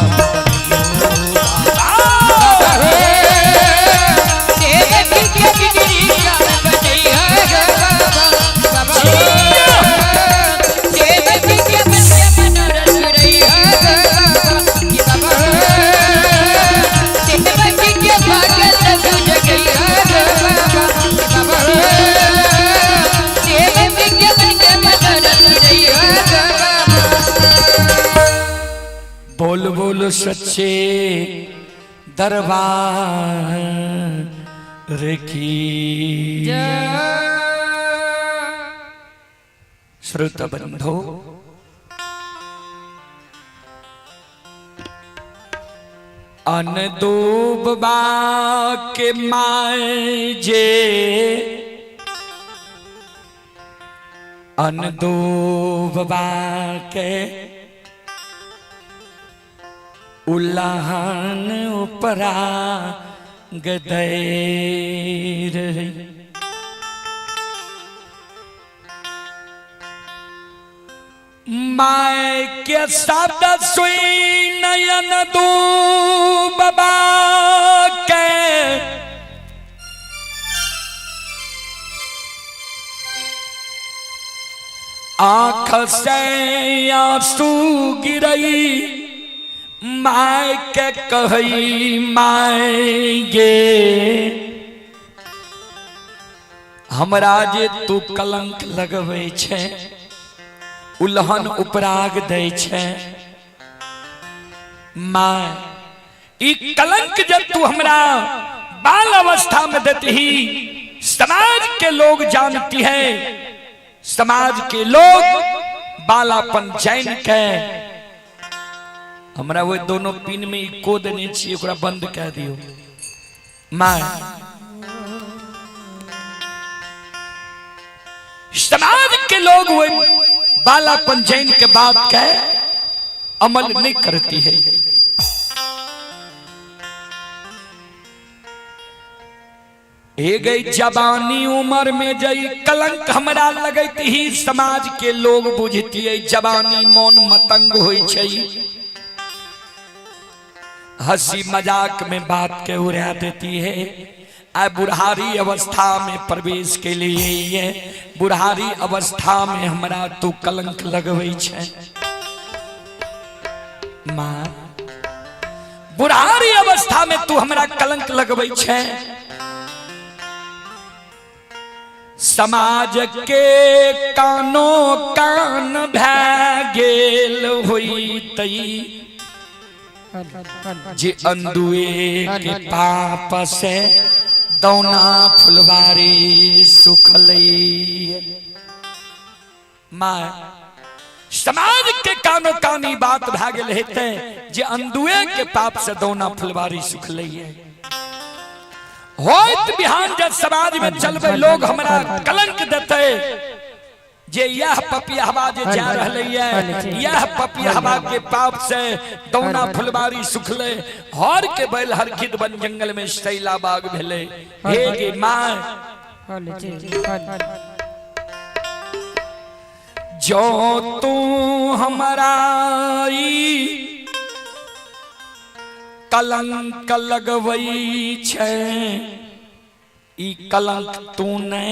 बोल बोल सच्चे दरबार की। श्रोत बंधो, अनदूबा के my जे अनदूबा के उल्लाहन उपरा गदैर। My के शब्द सुई नयन दू बाबा के आँख से आंसू गिरई my के कहई my गे हमरा जे तू कलंक लगबै छै, उल्हन उपराग दै छै my, ई कलंक जब तू हमरा बाल अवस्था में देती, समाज के लोग जानती है, समाज के लोग बालापन जैन के हमरा वो दोनों पिन में ई को देने छियै, ओकरा बंद कए दियौ। My समाज के लोग वो बालापन जैन के बात के अमल नहीं करती है। हे गई जवानी उम्र में जई कलंक हमरा लगैत ही समाज के लोग बुझती है जवानी मौन मतंग होई छै, हंसी मजाक में बात के उड़ा देती है। आ बुढ़ारी अवस्था में प्रवेश के लिए ये बुढ़ारी अवस्था में हमरा तू कलंक लगबै छै माँ, बुढ़ारी अवस्था में तू हमरा कलंक लगबै छै। समाज के कानो कान भए गेल होइतई जे अंदुए के पाप से दौना फुलवारी सुखलई। माँ समाज के कानो कानी बात भए गेल हेतै जे अंदुए के पाप से दौना फुलवारी सुखलई। होइत बिहान जब समाज में चलबै लोग हमरा कलंक देतै जे यह पपियहवा जे जा रहलै है, यह पपियहवा के पाप से दौना फुलवारी सुखले, हर के बैल हरखित बन जंगल में शैला बाग भेलै। हे गे माँ, जो तू हमरा ई कलंक लगबै छै, ई कलंक तू ने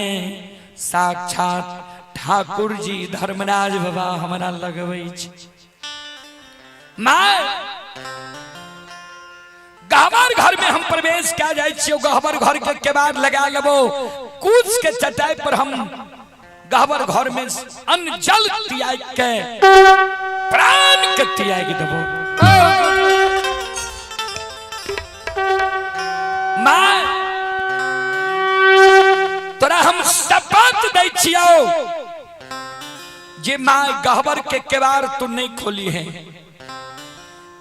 साक्षात ठाकुर जी धर्मराज बाबा हमरा लगबै छै। माँ गहबर घर में हम प्रवेश कए जाइ छियै, गहबर घर के केबाड़ लगा लेबो, कुश के चटाई पर हम गहबर घर में अन्न जल त्याग के प्राण के त्याग देबो। माँ तोरा हम शपथ दै छियौ जे माँ गहबर के केवाड़ तू नहीं खोली है।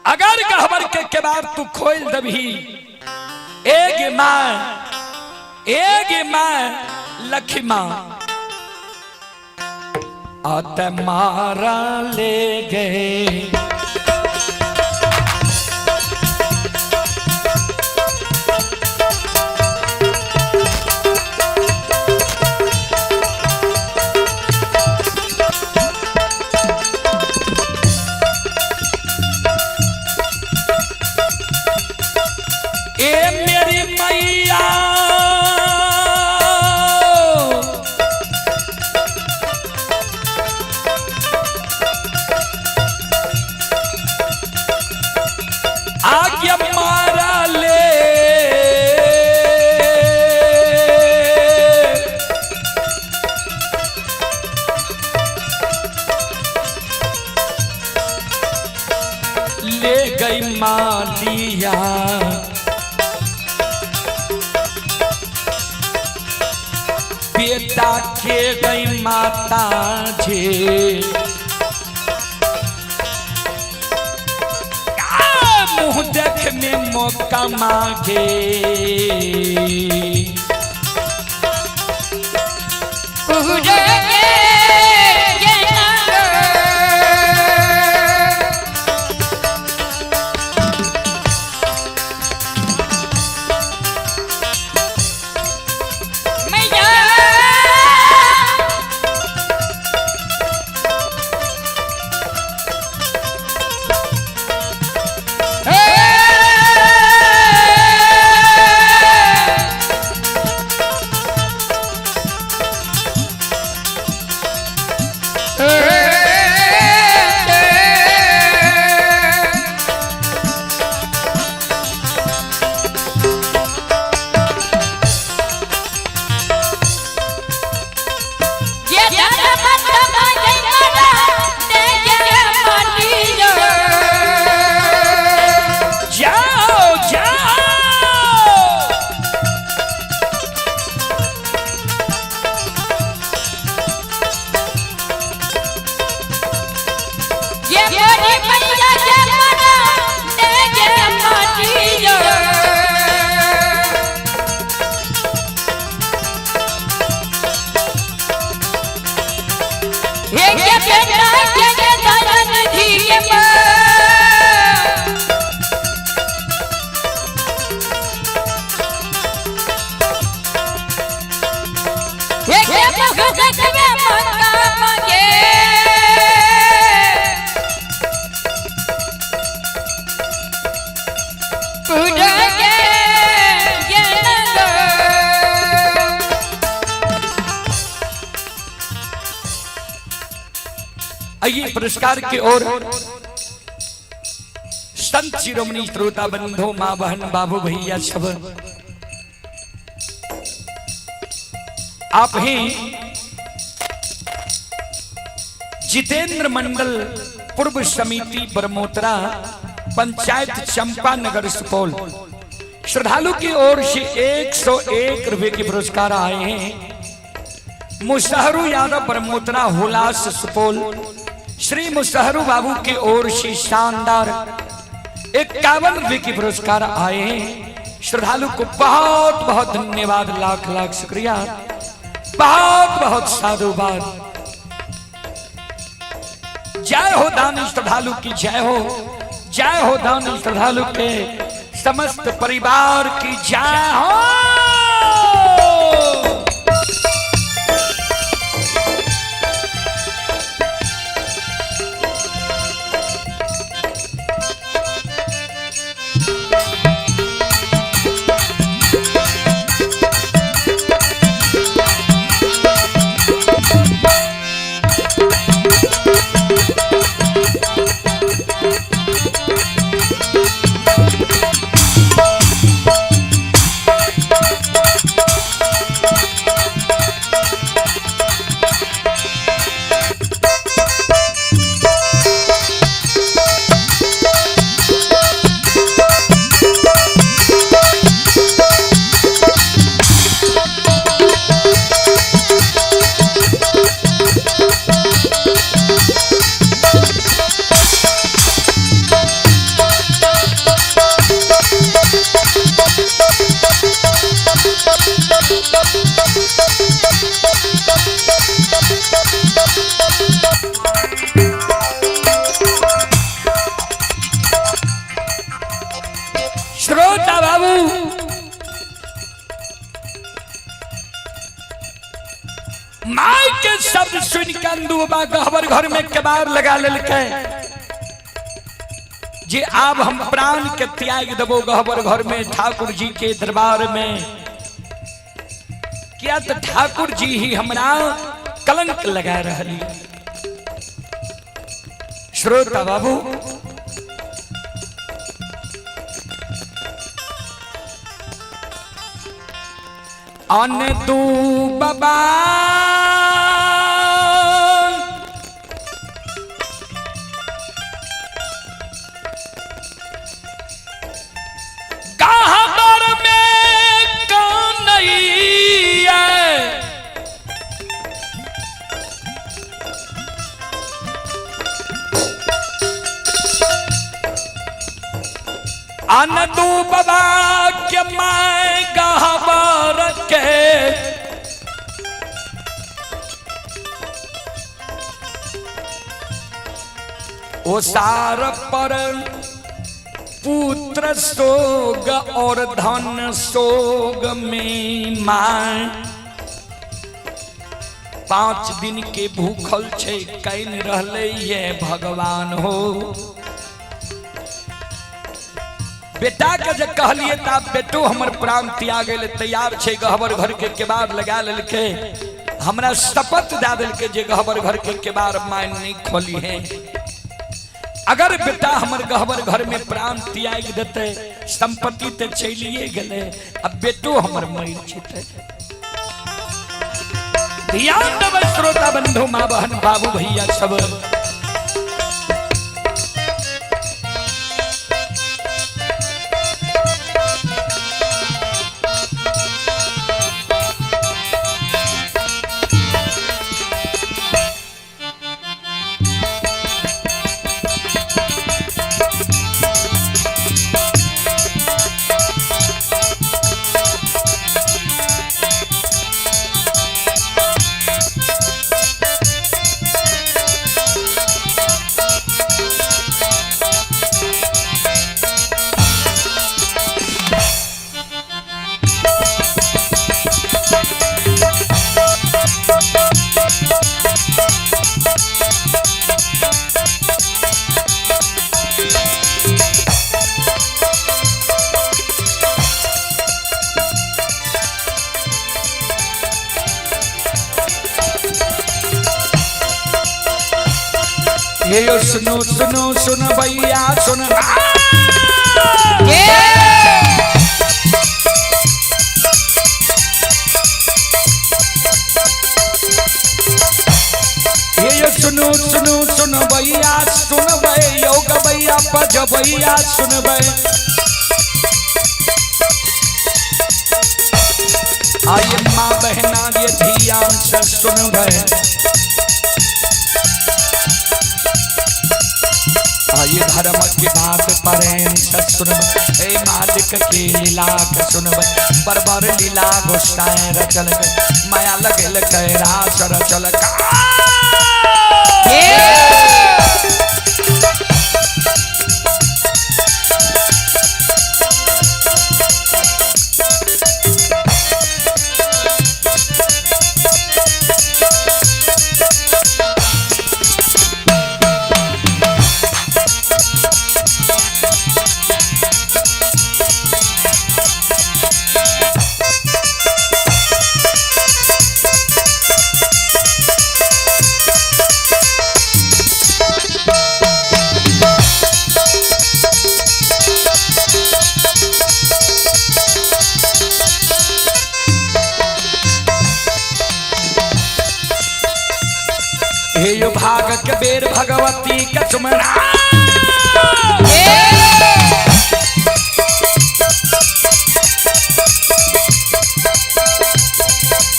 अगर गहबर के केवाड़ तू खोल दबही, एक माँ, एक माँ लखिमा आत मारा ले गए। ए मेरी मैया, आज्ञा मारा ले, ले गई मालिया, बेटा के गई माता जी, मुंह देख में मौका मांगे। पूजे के मैया ये दादा मत मांगे मारा देखे माटियो। जाओ जाओ, ये मोरी मैया के मारा देखे माटियो। ये के बेटा के दान धीए मां। ये के भगत में मौका मांगे। पूरा के ये नंदो। आइए पुरस्कार की ओर संत शिरोमणि श्रोता बंधु माँ बहन बाबू भैया सब आप ही जितेंद्र मंडल पूर्व समिति बरमोतरा पंचायत चंपा नगर सुपौल श्रद्धालु की ओर से 101 रुपए के पुरस्कार आए हैं। मुसहरू यादव बरमोतरा हुलास सुपौल श्री मुसहरू बाबू की ओर से शानदार 51 रुपए के पुरस्कार आए हैं। श्रद्धालु को बहुत बहुत धन्यवाद, लाख लाख शुक्रिया, बहुत बहुत साधुवाद। जय हो दानी श्रद्धालु की जय हो, जय हो दानी श्रद्धालु के समस्त परिवार की जय हो। माय के शब्द सुन के अंदू बाबा गहबर घर में केबाड़ लगा लेलकै जे आब हम प्राण के त्याग देबो गहबर घर में ठाकुर जी के दरबार में। किया तो ठाकुर जी ही हमरा कलंक लगा रहली। श्रोता बाबू अन दू बाबा गहबर में कन्हैया अन दू बाबा के मैं गहबर के ओसार पर पुत्र सोग और धन सोग में माय 5 दिन के भूखल छे can रहले ये भगवान हो। बेटा के जे कहलिए ता बेटो हमर प्राण त्याग ले तैयार छे गहबर घर के केबाड़ लगा लेलके, हमरा शपथ दे देलके जे गहबर घर के केबाड़ my नहीं खोली है। अगर बेटा हमर गहबर घर में प्राण त्याग देते संपत्ति ते चलिए गेले, अब बेटो हमर मर जेते। ध्यान देबै श्रोता बंधु माँ बहन बाबू भैया सब। ये सुनो सुनो सुन भैया सुन। ये सुनो सुनो सुन भैया सुन योग भैया पज भैया सुन। आइए माँ बहना ये ध्यान से सुन। आइए धर्म की बात प्रेम से सुनब, हे मालिक की लीला के सुनब। बरबर लीला गोसाई रचल, माया लगल कैरास रचल। हे भाग के बेर भगवती के चुमरा।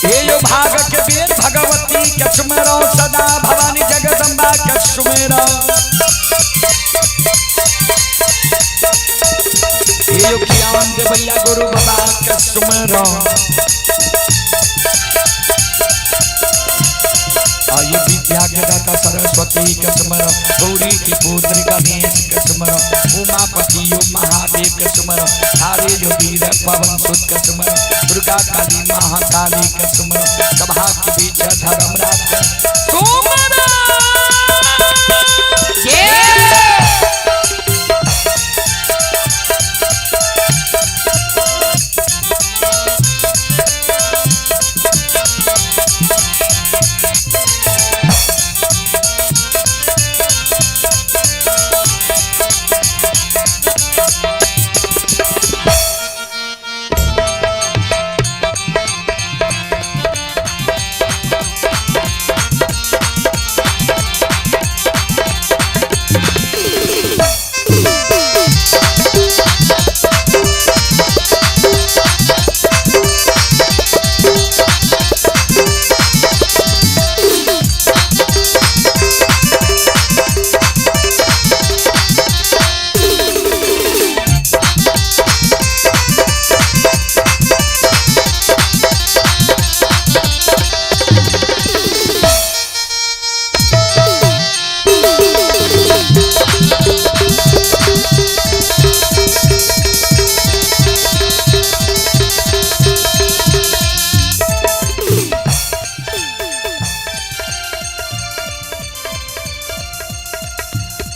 हे भाग के बेर भगवती के चुमरो, सदा भवानी जगदम्बा के सुमेरो। हे ज्ञान देवैया गुरु बाबा के सुमेरो। आइए विद्या के ज्ञानदाता सरस्वती के सुमरो, गौरी के पुत्र गणेश के सुमरो, उमापति यो महादेव के सुमरो, थारे जो वीर पवन सुत के सुमरो, दुर्गा काली महाकाली के सुमरो, सभा के बीच धर्मराज के सुमरो।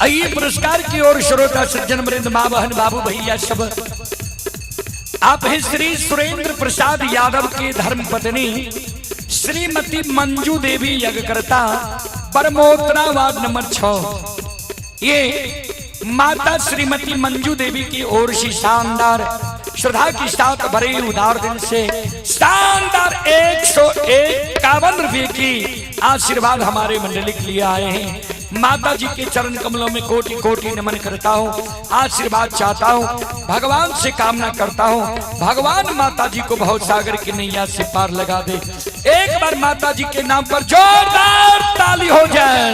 आइए पुरस्कार की ओर श्रोता सज्जन वृंद, माँ बहन बाबू भैया सब, आप हैं श्री सुरेंद्र प्रसाद यादव के धर्मपत्नी श्रीमती मंजू देवी यज्ञकर्ता, परमोत्रा वार्ड नंबर 6। ये माता श्रीमती मंजू देवी की ओर से शानदार श्रद्धा के साथ भरे उदार दिल से शानदार 151 रुपये की आशीर्वाद हमारे मंडली के लिए आए हैं। माता जी के चरण कमलों में कोटि कोटि नमन करता हूँ, आशीर्वाद चाहता हूँ, भगवान से कामना करता हूँ, भगवान माता जी को बहुत सागर की नैया से पार लगा दे। एक बार माता जी के नाम पर जोरदार ताली हो जाए।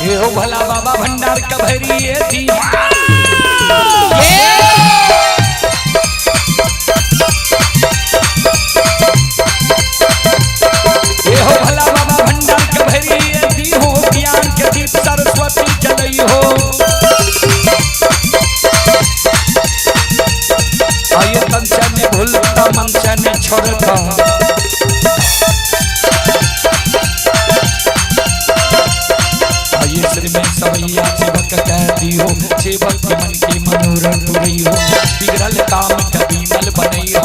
ये हो भला बाबा भंडार कभरी ये थी। ये हो भला बाबा भंडार कभरी ये थी हो, ज्ञान के दीप सरस्वती जलई हो। आये तन से ने भूलता मन से ने छोड़ता, सवैया सेवक कहती हो, सेवक के मन के मनोरथ रही हो, बिगड़ल काम कभी मल बनई हो।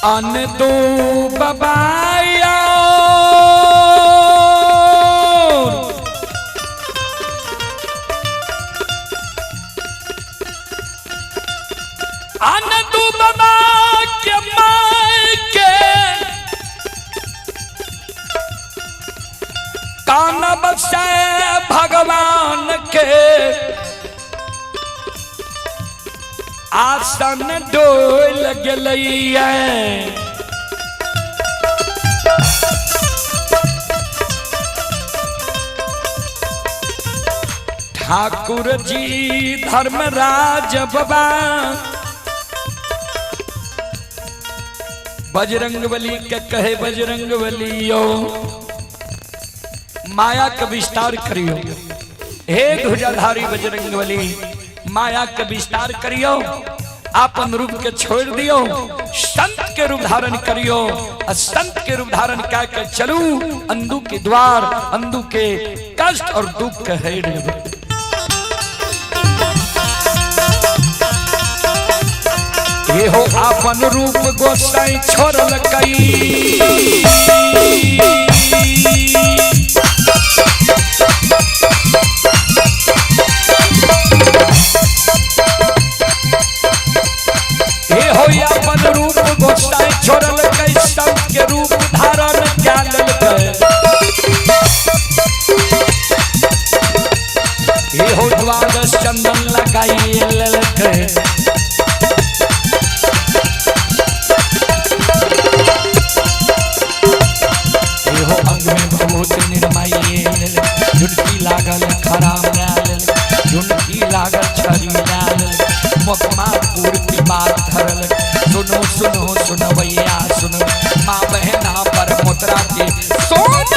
अन दो बबाया बाबा के माय के कान बसे भगवान के आसन डोल गेलैया। ठाकुर जी धर्मराज बाबा बजरंग बली के कहे बजरंग बलियो माया के विस्तार करियो। हे ध्वजाधारी बजरंग बली माया के विस्तार करियो, आपन रूप के छोड़ दियो, संत के रूप धारण करियो। और संत के रूप धारण क्या के चलू अंधु के द्वार, अंधु के कष्ट और दुख के हेर लेबै। हे हो आपन रूप गोसाई छोड़ल कई, हे हो आपन रूप गोसाई छोड़ल कई, संत के रूप धारण क्या लेलकै। हे हो द्वादश चंदन लगाई लेलकै। हो अंग में बहुत निर्माई, झुनकी लागल खरा मायल, झुनकी लागल छड़ी लाल, मकमा पूर्ति बात धरल। सुनो सुनो सुनवैया सुनो माँ बहना पर मोतरा के सोन।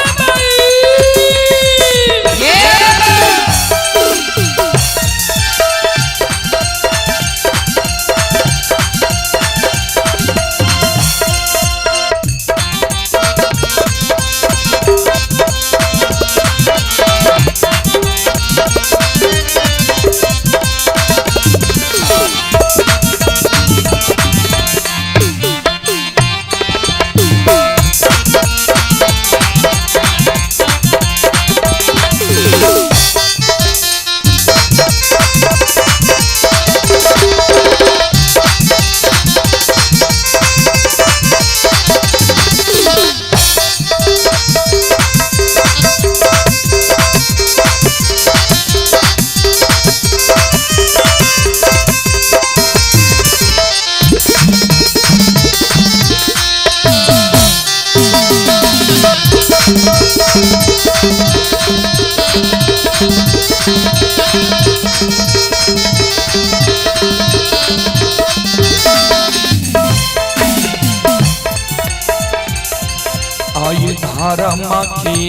आय धर्म की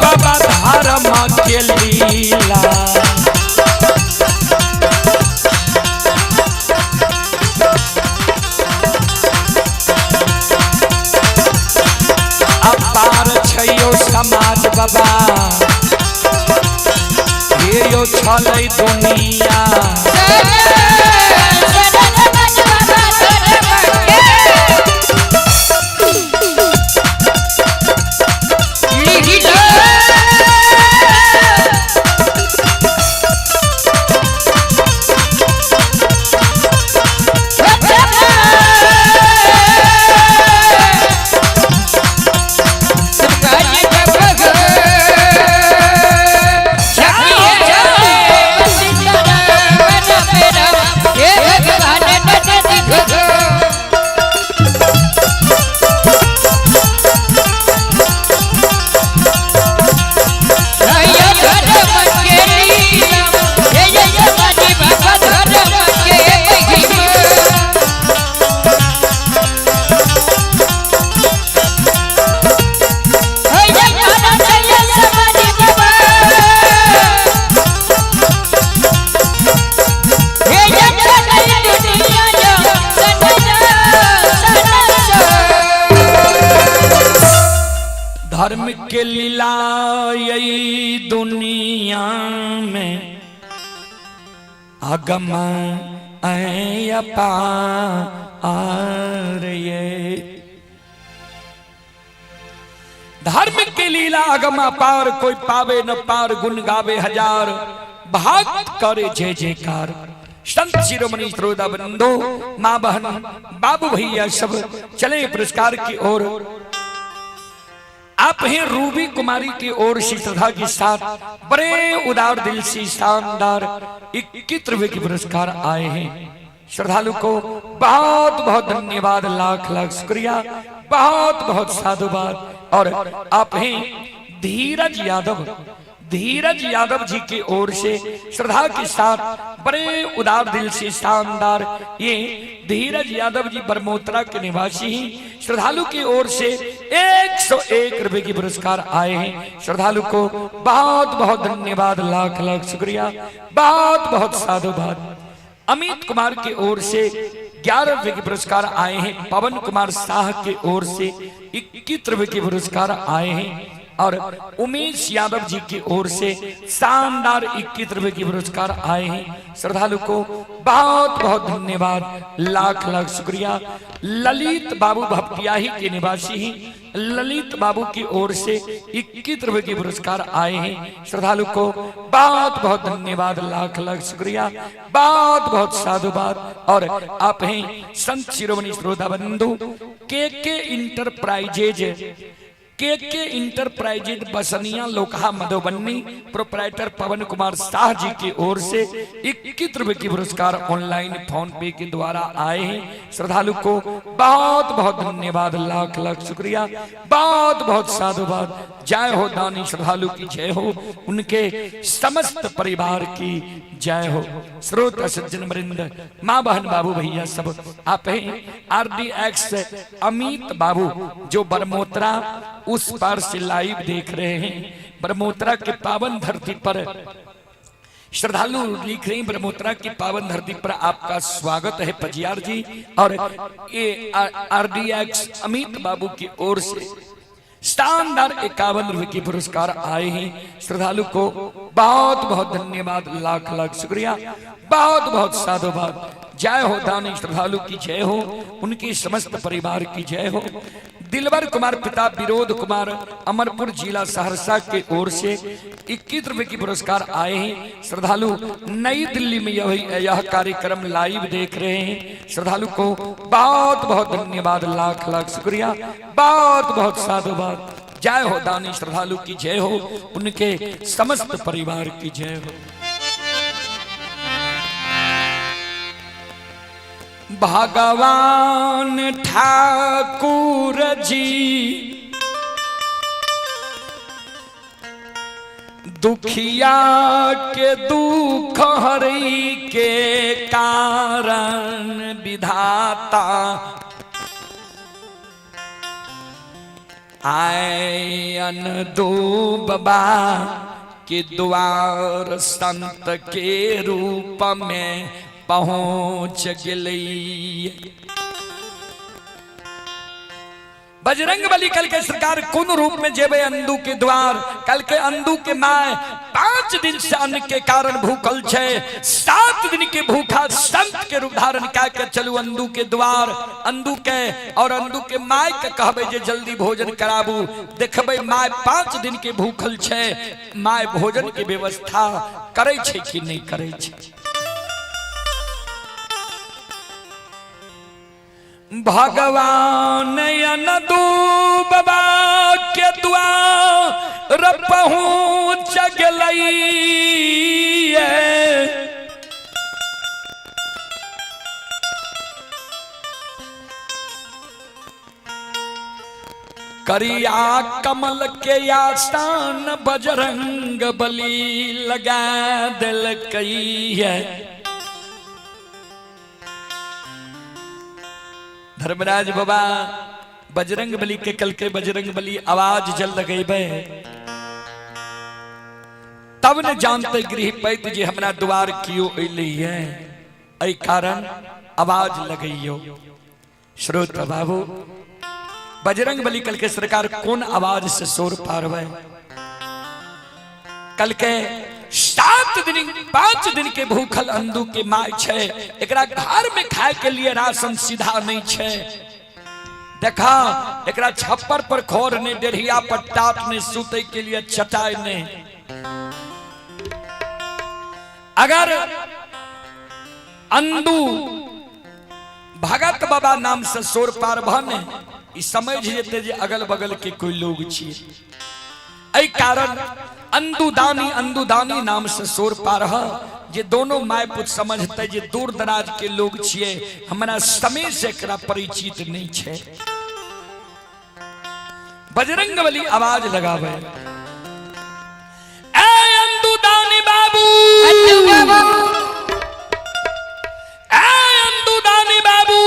बाबा धर्म के लीला अपार छैयो समाज बाबा, हे यो छलै दुनिया। धर्म के लीला यही दुनिया में अगम अपार ये। धर्म के लीला अगम अपार, कोई पावे न पार, गुण गावे हजार, भक्त करे जय जयकार। संत शिरोमणि श्रोता बंधु, माँ बहन बाबू भैया सब चले पुरस्कार की ओर। आप हैं रूबी कुमारी की ओर से श्रद्धा के साथ बड़े उदार दिल से शानदार 21 रुपए के पुरस्कार आए हैं। श्रद्धालु को बहुत बहुत धन्यवाद, लाख लाख शुक्रिया, बहुत बहुत साधुवाद। और आप हैं धीरज यादव, धीरज यादव जी की ओर से श्रद्धा के साथ बड़े उदार दिल से शानदार, ये धीरज यादव जी बरमोत्रा के निवासी हैं। श्रद्धालु की ओर से 101 रुपए की पुरस्कार आए हैं। श्रद्धालु को बहुत बहुत धन्यवाद, लाख लाख शुक्रिया, बहुत बहुत साधुवाद। अमित कुमार की ओर से 11 रुपए के पुरस्कार आए हैं। पवन कुमार शाह की ओर से 21 रुपए के पुरस्कार आए हैं। और उमेश यादव जी की ओर से शानदार 21 रुपए के पुरस्कार आए हैं। श्रद्धालु को बहुत बहुत धन्यवाद, लाख लाख शुक्रिया। ललित बाबू भपटियाही के निवासी हैं। ललित बाबू की ओर से 21 रुपए के पुरस्कार आए हैं। श्रद्धालु को बहुत बहुत धन्यवाद, लाख लाख शुक्रिया, बहुत बहुत साधुवाद। और आप हैं संत शिरोमणि श्रोता बंधु, के इंटरप्राइजेज, के इंटरप्राइजेज बसनिया लोकहा मधुबनी, प्रोपराइटर पवन कुमार शाह जी की ओर से 21 रुपए की पुरस्कार ऑनलाइन फोन पे के द्वारा आए हैं। श्रद्धालु को बहुत बहुत धन्यवाद, लाख लाख शुक्रिया, बहुत बहुत साधुवाद। जय हो दानी श्रद्धालु की जय हो, उनके समस्त परिवार की जय हो। श्रोता सज्जन वृंद, माँ बहन बाबू भैया सब आप हैं RDX Amit बाबू जो बरमोत्रा उस पार से लाइव देख रहे हैं। बरमोत्रा के पावन धरती पर श्रद्धालु लिख रहे हैं, बरमोत्रा की पावन धरती पर आपका स्वागत है पजियार जी। और ये RDX Amit बाबू की ओर से शानदार 51 रुपए के पुरस्कार आए हैं। श्रद्धालु को बहुत बहुत धन्यवाद, लाख लाख शुक्रिया, बहुत बहुत साधुवाद। जय हो दानी श्रद्धालु की जय हो, उनकी समस्त परिवार की जय हो। दिलवर कुमार पिता विरोध कुमार अमरपुर जिला सहरसा के ओर से 21 रुपए की पुरस्कार आए हैं। श्रद्धालु नई दिल्ली में यह कार्यक्रम लाइव देख रहे हैं। श्रद्धालु को बहुत बहुत धन्यवाद, लाख लाख शुक्रिया, बहुत बहुत साधुवाद। जय हो दानी श्रद्धालु की जय हो, उनके समस्त परिवार की जय हो। भगवान ठाकुर जी दुखिया के दुख हरि के कारण विधाता आयन दो बाबा के द्वार संत के रूप में पहुंच गई। बजरंग बली कल के सरकार कौन रूप में जेबे अंदू के द्वार। कल के अंदू के my 5 दिन से अन्न के कारण भूखल छे, 7 दिन के भूखा संत के रूप धारण क्या के चलू अंदू के द्वार। अंदू के और अंदू के my के कहबे जे जल्दी भोजन कराबू। देखबे my 5 दिन के भूखल छे, my भोजन के व्यवस्था करे छे कि नहीं करे छे। भगवान अनदू बाबा के द्वार पहुँच गई। करिया कमल के आसान बजरंग बली लगा दिलकई है। धर्मराज बाबा बजरंग बली के कल के बजरंग बली आवाज जल लगेबे तब न जानते गृह पैत जे हमरा द्वार क्यों अली है, एहि कारण आवाज लगैयो। श्रोता बाबू बजरंग बली कल के सरकार कौन आवाज से शोर पारवे। कल के 7 दिन 5 दिन के भूखल अंदू के my छे, एकरा घर में खाए के लिए राशन सीधा नहीं छे। देखा एकरा छप्पर पर खोर नहीं, डेढ़िया पर टाट नहीं, सुते के लिए चटाई नहीं। अगर अंदू भगत बाबा नाम से शोर पार भने ई समझ जेते जे अगल बगल के कोई लोग छिए, एहि कारण अंदुदानी अंदुदानी नाम से शोर पार ह जे दोनों my पुत समझते जे दूर दराज के लोग छिए, हमरा समय से एकरा परिचित नहीं छे। बजरंग बली आवाज लगावे, ए अंदुदानी बाबू, अंदू बाबू, ए अंदुदानी बाबू,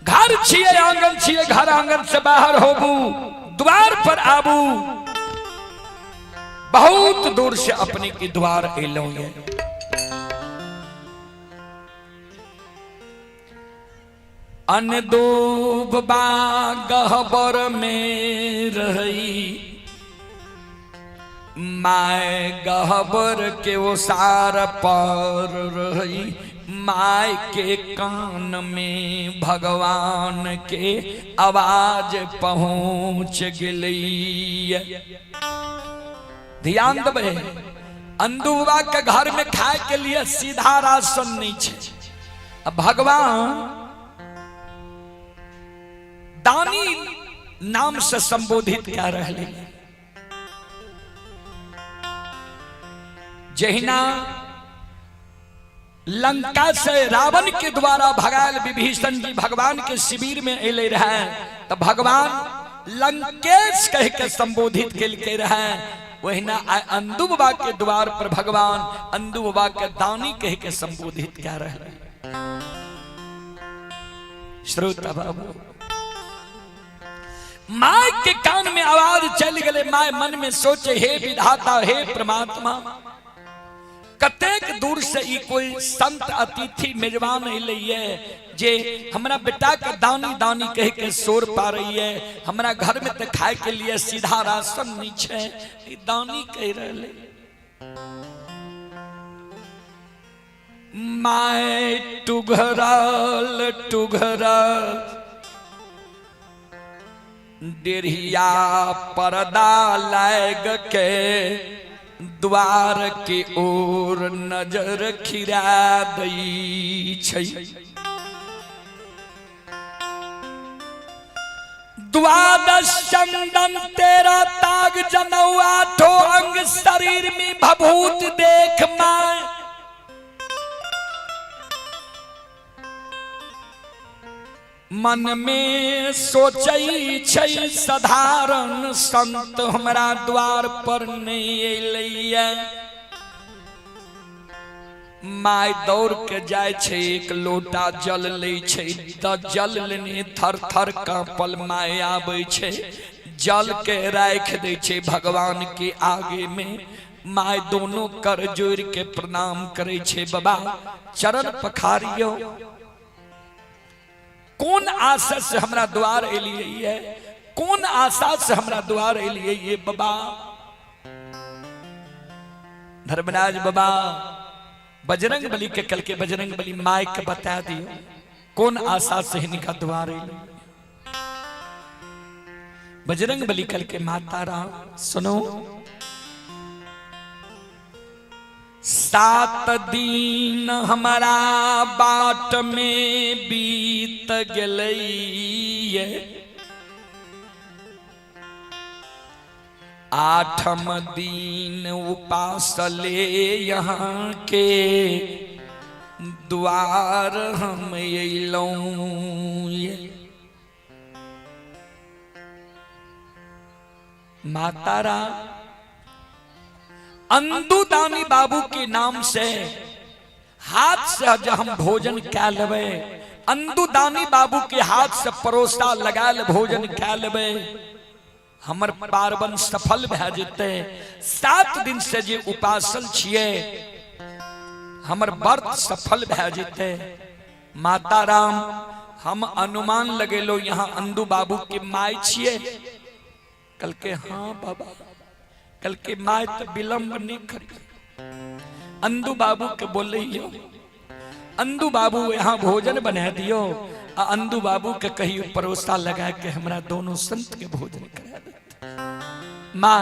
घर छिए आंगन छिए, घर आंगन से बाहर होबू, द्वार पर आबू, बहुत दूर से अपने के द्वार एलौं ये। अनदूब बा गहबर में रही, my गहबर के ओसार पर रही, my के कान में भगवान के आवाज पहुंच गई। ध्यान देबै, अंदुबा के घर में खाए के लिए सीधा राशन नहीं छे। अब भगवान दानी नाम से संबोधित क्या रहले, जहिना लंका से रावण के द्वारा भगायल विभीषण जी भगवान के शिविर में अले रहे, तो भगवान लंकेश कह के संबोधित केलके रहे, वहिना अंदू बाबा के द्वार पर भगवान अंदू बाबा के दानी कह के संबोधित क्या रहे। श्रोता बाबू, my के कान में आवाज चल गए, my मन में सोचे हे विधाता हे परमात्मा, कतेक दूर से ई कोई संत अतिथि मेजबान अलै जे हमरा बेटा के दानी दानी कह के शोर पा रही है, हमरा घर में तो खाए के लिए सीधा राशन नहीं छे, ई दानी कह रहे। My टुघरल टुघरल डेढ़िया पर्दा लाग के द्वार के ओर नजर खिरा दै छै। द्वादश चंदन तेरा ताग जनौआ ठो अंग शरीर में भभूत देख my, मन में सोचै छै साधारण संत हमरा द्वार पर नहीं अयलैया। My दौड़ के जाय छै, एक लोटा जल लै छै, त जल लेने थर थर कांपल my आबै छै, जल के राख दै छै भगवान के आगे में। My दोनों कर जोड़ के प्रणाम करै छै, बाबा चरण पखारियो, कौन आशा से हमरा द्वार एलियै है, कौन आशा से हमरा द्वार एलियै ये बाबा। धर्मराज बाबा बजरंग बली के कल के बजरंग बली my के बता दियो कौन आशा से हिनका द्वार एलियै। बजरंग बली कल के माता राम सुनो, 7 दिन हमारा बाट में बीत गेलैये, 8म दिन उपासले यहाँ के द्वार हम अयलौं। माता राम अंदुदानी बाबू के नाम से हाथ से जब हम भोजन कै लेबै, अंदुदानी बाबू के हाथ से परोसा लगायल भोजन कै लेबै, हमर पार्वण सफल भए जेतै। 7 दिन से जे उपासल छियै हमर व्रत सफल भए जेतै। माता राम हम अनुमान लगेलो यहाँ अंदू बाबू के my छियै। कल के हाँ बाबा, कल के my तो विलंब नहीं करी। अंदू बाबू के बोले यो अंदू बाबू यहाँ भोजन बना दियो आ अंदू बाबू के कहियो परोसा लगा के हमरा दोनों संत के भोजन करा देत। माँ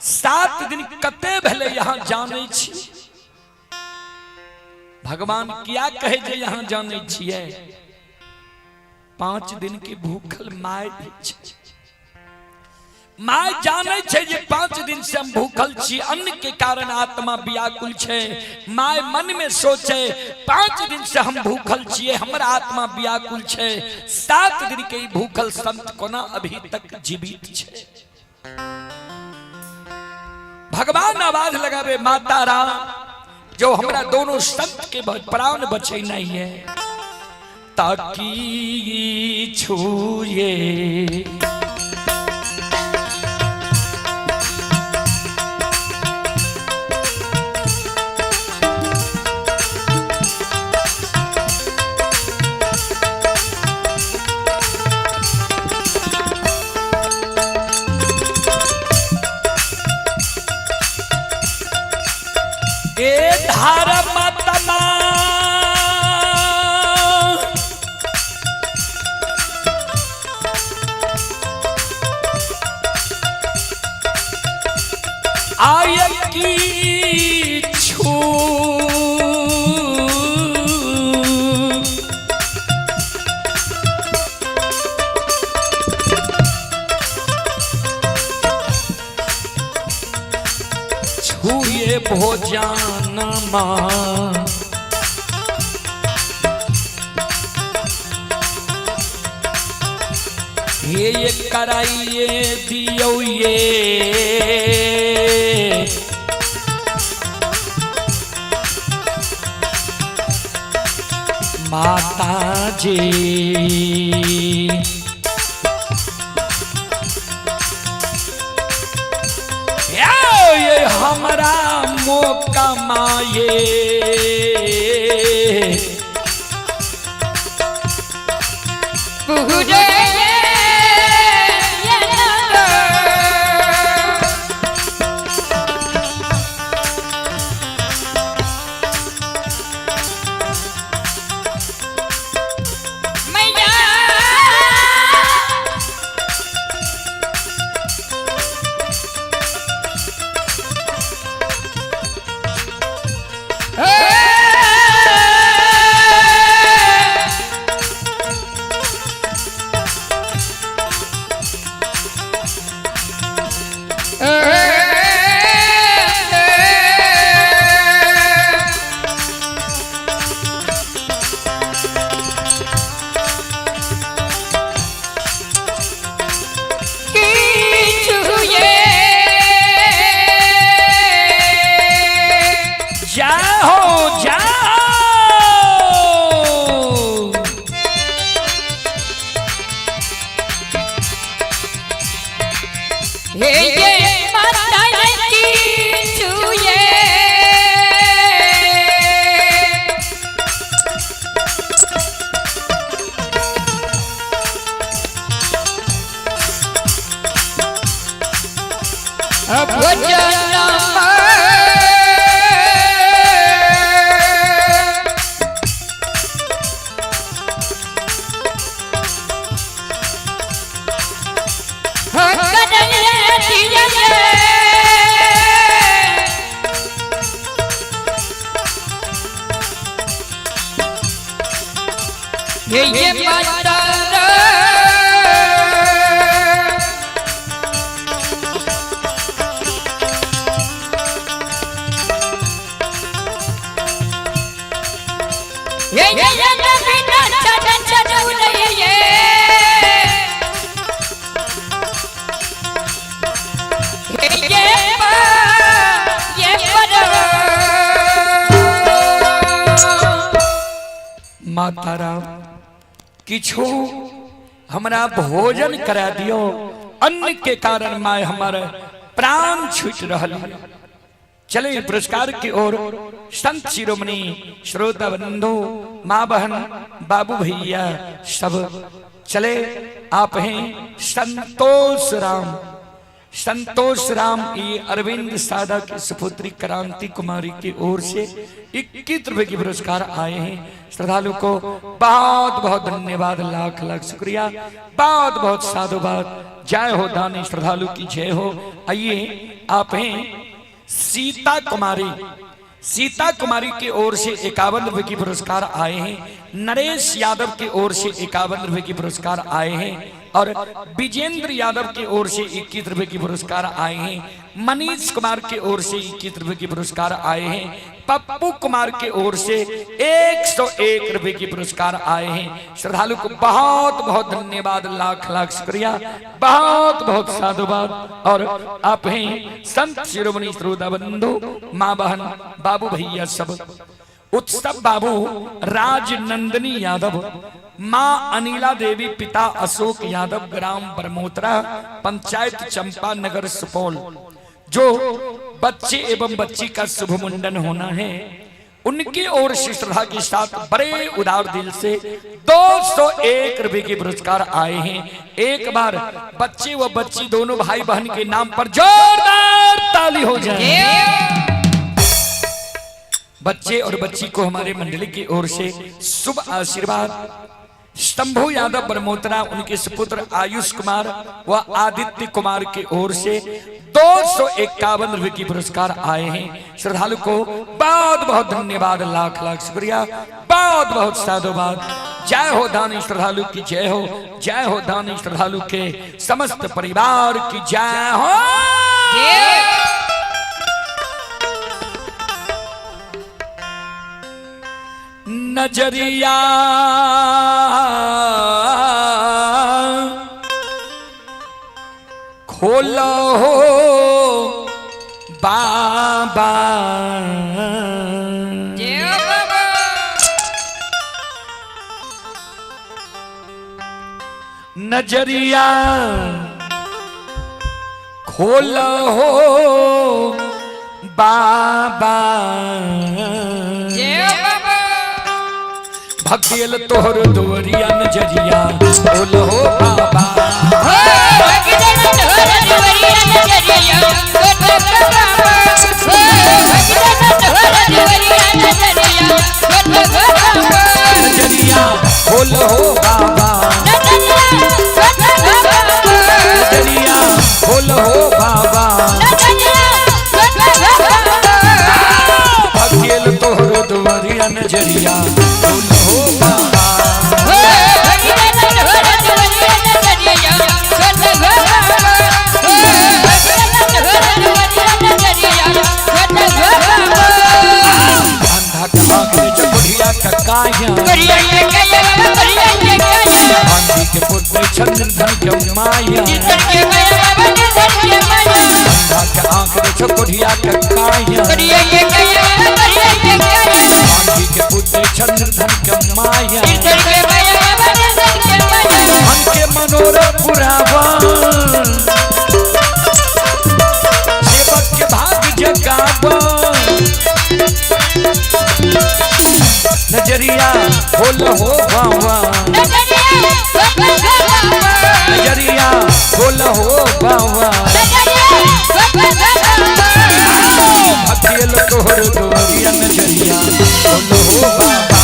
7 दिन कते भेले यहाँ जानै छी। भगवान किया कहे जे यहाँ जानै छियै? 5 दिन के भूखल my भी छै। My जानै छै जे 5 दिन से हम भूखल छी, अन्न के कारण आत्मा व्याकुल छै। My मन में सोचे 5 दिन से हम भूखल छियै, हमर आत्मा व्याकुल छै, 7 दिन के ई भूखल संत कोना अभी तक जीवित छै। भगवान आवाज लगावे माता राम जो हमरा दोनों संत के प्राण बचे नहीं है ताकि छुए ए धर्म आय की छू छुए भोजन माँ हे ये कराइए दियो ये माता जी ये हमरा मौका माये पूरे ये मैया जाओ जाओ हे ये माता की छुए भोजन ये माता ये ये ये बिना चढ़ चढ़ ये ये ये पर माता राम किछु हमरा भोजन करा दियो, अन्न के कारण my हमर प्राण छूट रहल है। चले पुरस्कार की ओर संत शिरोमणि श्रोता बंधु माँ बहन बाबू भैया सब चले। आप हैं संतोष राम। संतोष राम ई अरविंद सादा की सुपुत्री क्रांति कुमारी की ओर से 21 रुपए की पुरस्कार आए हैं। श्रद्धालु को बहुत बहुत धन्यवाद, लाख लाख शुक्रिया, बहुत बहुत साधुवाद। जय हो दानी श्रद्धालु की जय हो। आइए आप हैं सीता कुमारी, सीता कुमारी की ओर से 51 रुपए की पुरस्कार आए हैं। नरेश यादव की ओर से 51 रुपए की पुरस्कार आए हैं और विजेंद्र यादव की ओर से 21 रुपए की पुरस्कार आए हैं। मनीष कुमार की ओर से 21 रुपए की पुरस्कार आए हैं। पप्पू कुमार की ओर से 101 रुपए की पुरस्कार आए हैं। श्रद्धालु को बहुत बहुत धन्यवाद, लाख लाख शुक्रिया, बहुत बहुत साधुवाद। और आप हैं संत शिरोमणि श्रोता बंधु, माँ बहन बाबू भैया सब, उत्सव बाबू राजनंदनी यादव, माँ अनिला देवी, पिता अशोक यादव, ग्राम बरमोत्रा, पंचायत चंपा नगर, सुपौल। जो बच्चे एवं बच्ची का शुभ मुंडन होना है, उनकी ओर से श्रद्धा के साथ बड़े उदार दिल से 201 रुपए के पुरस्कार आए हैं। एक बार बच्चे व बच्ची दोनों भाई बहन के नाम पर जोरदार ताली हो जाए। बच्चे और बच्ची को हमारे मंडली की ओर से शुभ आशीर्वाद। शंभू यादव बरमोत्रा, उनके सुपुत्र आयुष कुमार व आदित्य कुमार की ओर से 251 रुपए की पुरस्कार आए हैं। श्रद्धालु को बहुत बहुत धन्यवाद, लाख लाख शुक्रिया, बहुत बहुत साधुवाद। जय हो दानी श्रद्धालु की जय हो, जय हो दानी श्रद्धालु के समस्त परिवार की जय हो। नजरिया खोलो हो बाबा, नजरिया खोलो हो बाबा, भगेल तोहर दुवरिया नजरिया खोलो हो बाबा। नजरिया खोलो हो बाबा, नजरिया खोलो हो बाबा, भगेल तोहर दुवरिया नजरिया खोलो हो बाबा। अंधा का आँख में बुढ़िया का काया, आंधी के पुत्र चंद्र धन के माया, अंधा का आँख में बुढ़िया का काया, आंधी के पुत्र चंद्र धन के माया, मन के मनोरथ पुरावा, सेवक के भाग जगावा, नजरिया खोल हो बाबा, नजरिया खोल हो बाबा, भगेल तोहर दुवरिया नजरिया खोल हो बाबा।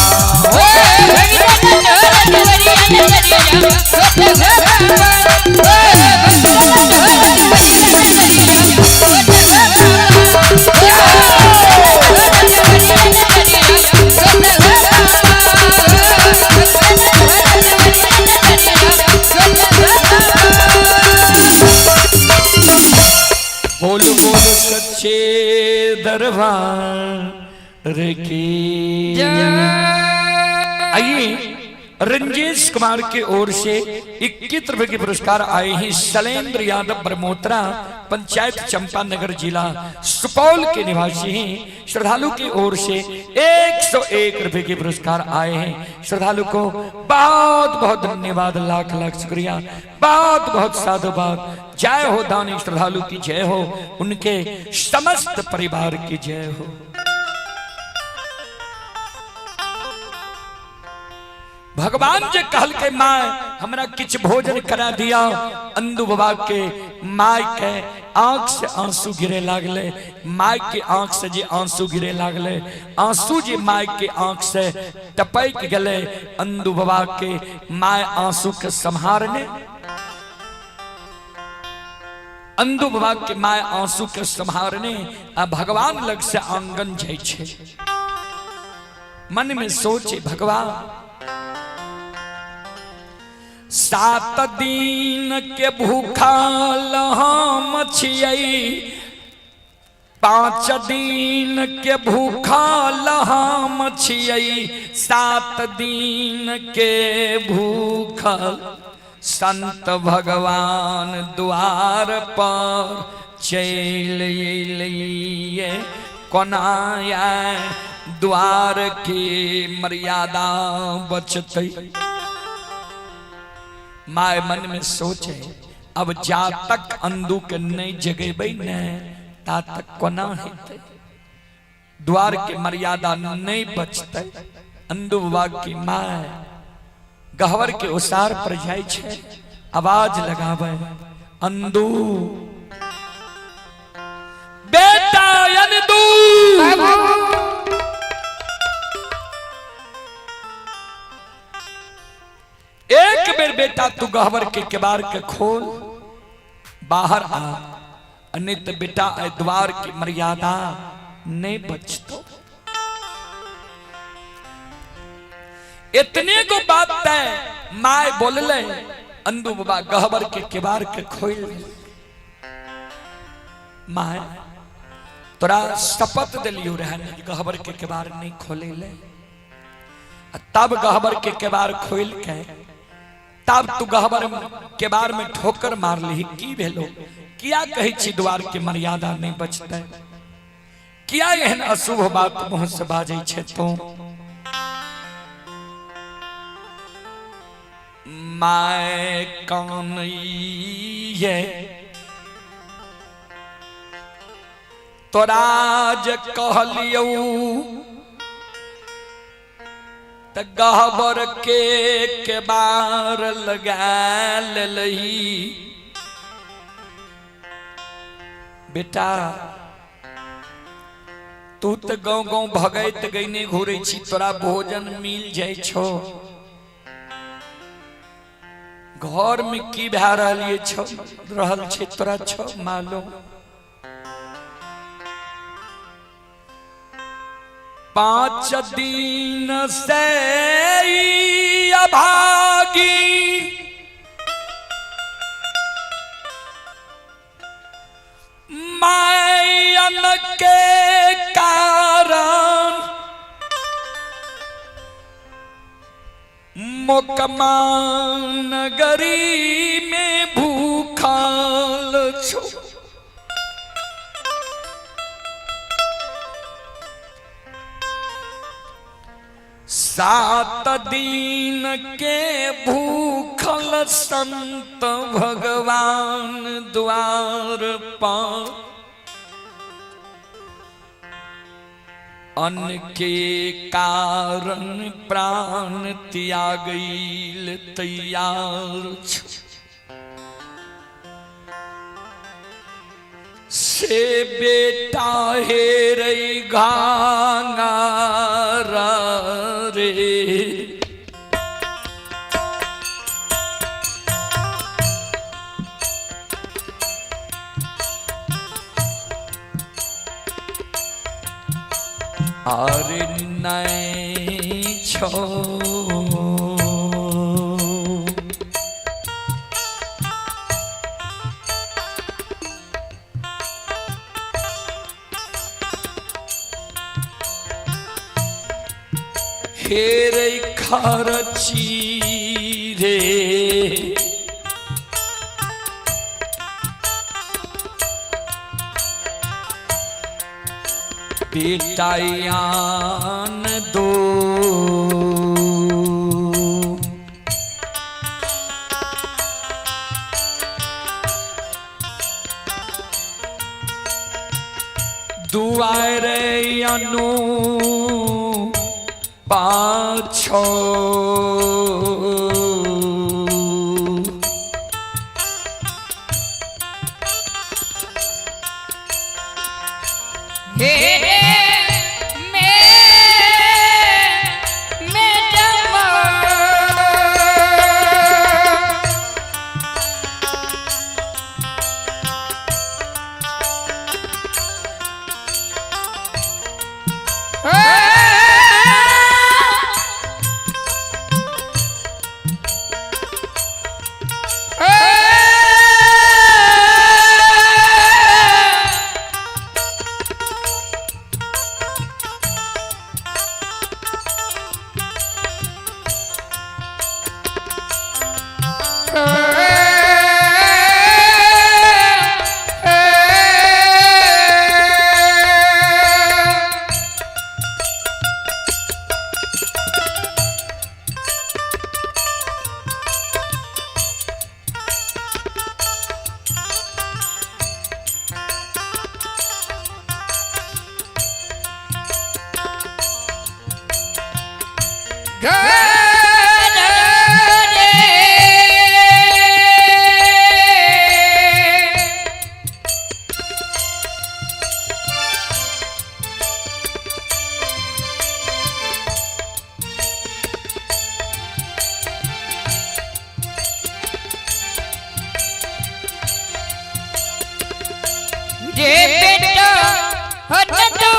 बोल बोल सच्चे दरबार की। आइए रंजेश कुमार की ओर से 21 रुपए के पुरस्कार आए हैं। शैलेंद्र यादव बरमोत्रा, पंचायत चंपानगर, जिला सुपौल के निवासी हैं। श्रद्धालु की ओर से 101 रुपए के पुरस्कार आए हैं। श्रद्धालु को बहुत बहुत धन्यवाद, लाख लाख शुक्रिया, बहुत बहुत साधुवाद। जय हो दानी श्रद्धालु की जय हो, उनके समस्त परिवार की जय हो। भगवान जे कहल के माय हमरा किछ भोजन करा दिया, अंदू बाबा के my के आंख से आंसू गिरे लागले। माय के आंख से जे आंसू गिरे लागले, आंसू जे माय के आंख से टपक गले, अंदू बाबा के my आंसू के संहारने, अंदू बाबा के my आंसू के संहारने आ भगवान लग से आंगन जाइ छै। मन में सोचे भगवान 7 दिन के भूखल हम छियै, 5 दिन के भूखल हम छियै, 7 दिन के भूखल संत भगवान द्वार पर चलि अयलियै, कोना आय द्वार के मर्यादा बचतै। My मन में सोचे अब जा तक अंदू के नहीं जगेबै ने ता तक कोना हेतै, द्वार के मर्यादा नहीं बचतै। अंदू बाबा की my गहवर के उसार पर जाइ छै, आवाज लगावे, अंदू बेटा अंदू। एक बेर बेटा तू गहवर के केबार के खोल बाहर आ, नहीं तो बेटा द्वार की मर्यादा नहीं बचतो। इतने को बात तय my बोलले, अंदू बाबा गहवर के केबार के खोल। My तोरा शपथ दिलियो रहे गहवर के केबार नहीं खोले ले, तब गहवर के केबार खोल के तब तू गहवर केबार में ठोकर मार ली। की भेलो, किया कही छी द्वार के मर्यादा नहीं बचते, किया एहन अशुभ बात मुँह से बाजै छे तू। My कान ये तोरा जे कहलियौ त गहबर के केबार लगा लेलही। बेटा तू तो गाँव गाँव भगैत गईने घूरे छी, तोरा भोजन मिल जाय छो, घर में की भए रहल छो रहल छे तोरा छो मालूम। 5 दिन से अभागी मायन के कारण मोकमा नगरी में भूखाल छो। 7 दिन के भूखल संत भगवान द्वार पर अन्न के कारण प्राण त्यागैल तैयार छो। से बेटा हेरै घांगारा रे, अरे नहीं छो। हेरै खरची रे, बेटायान दो। दुआरे अनु पाछो हो नंदू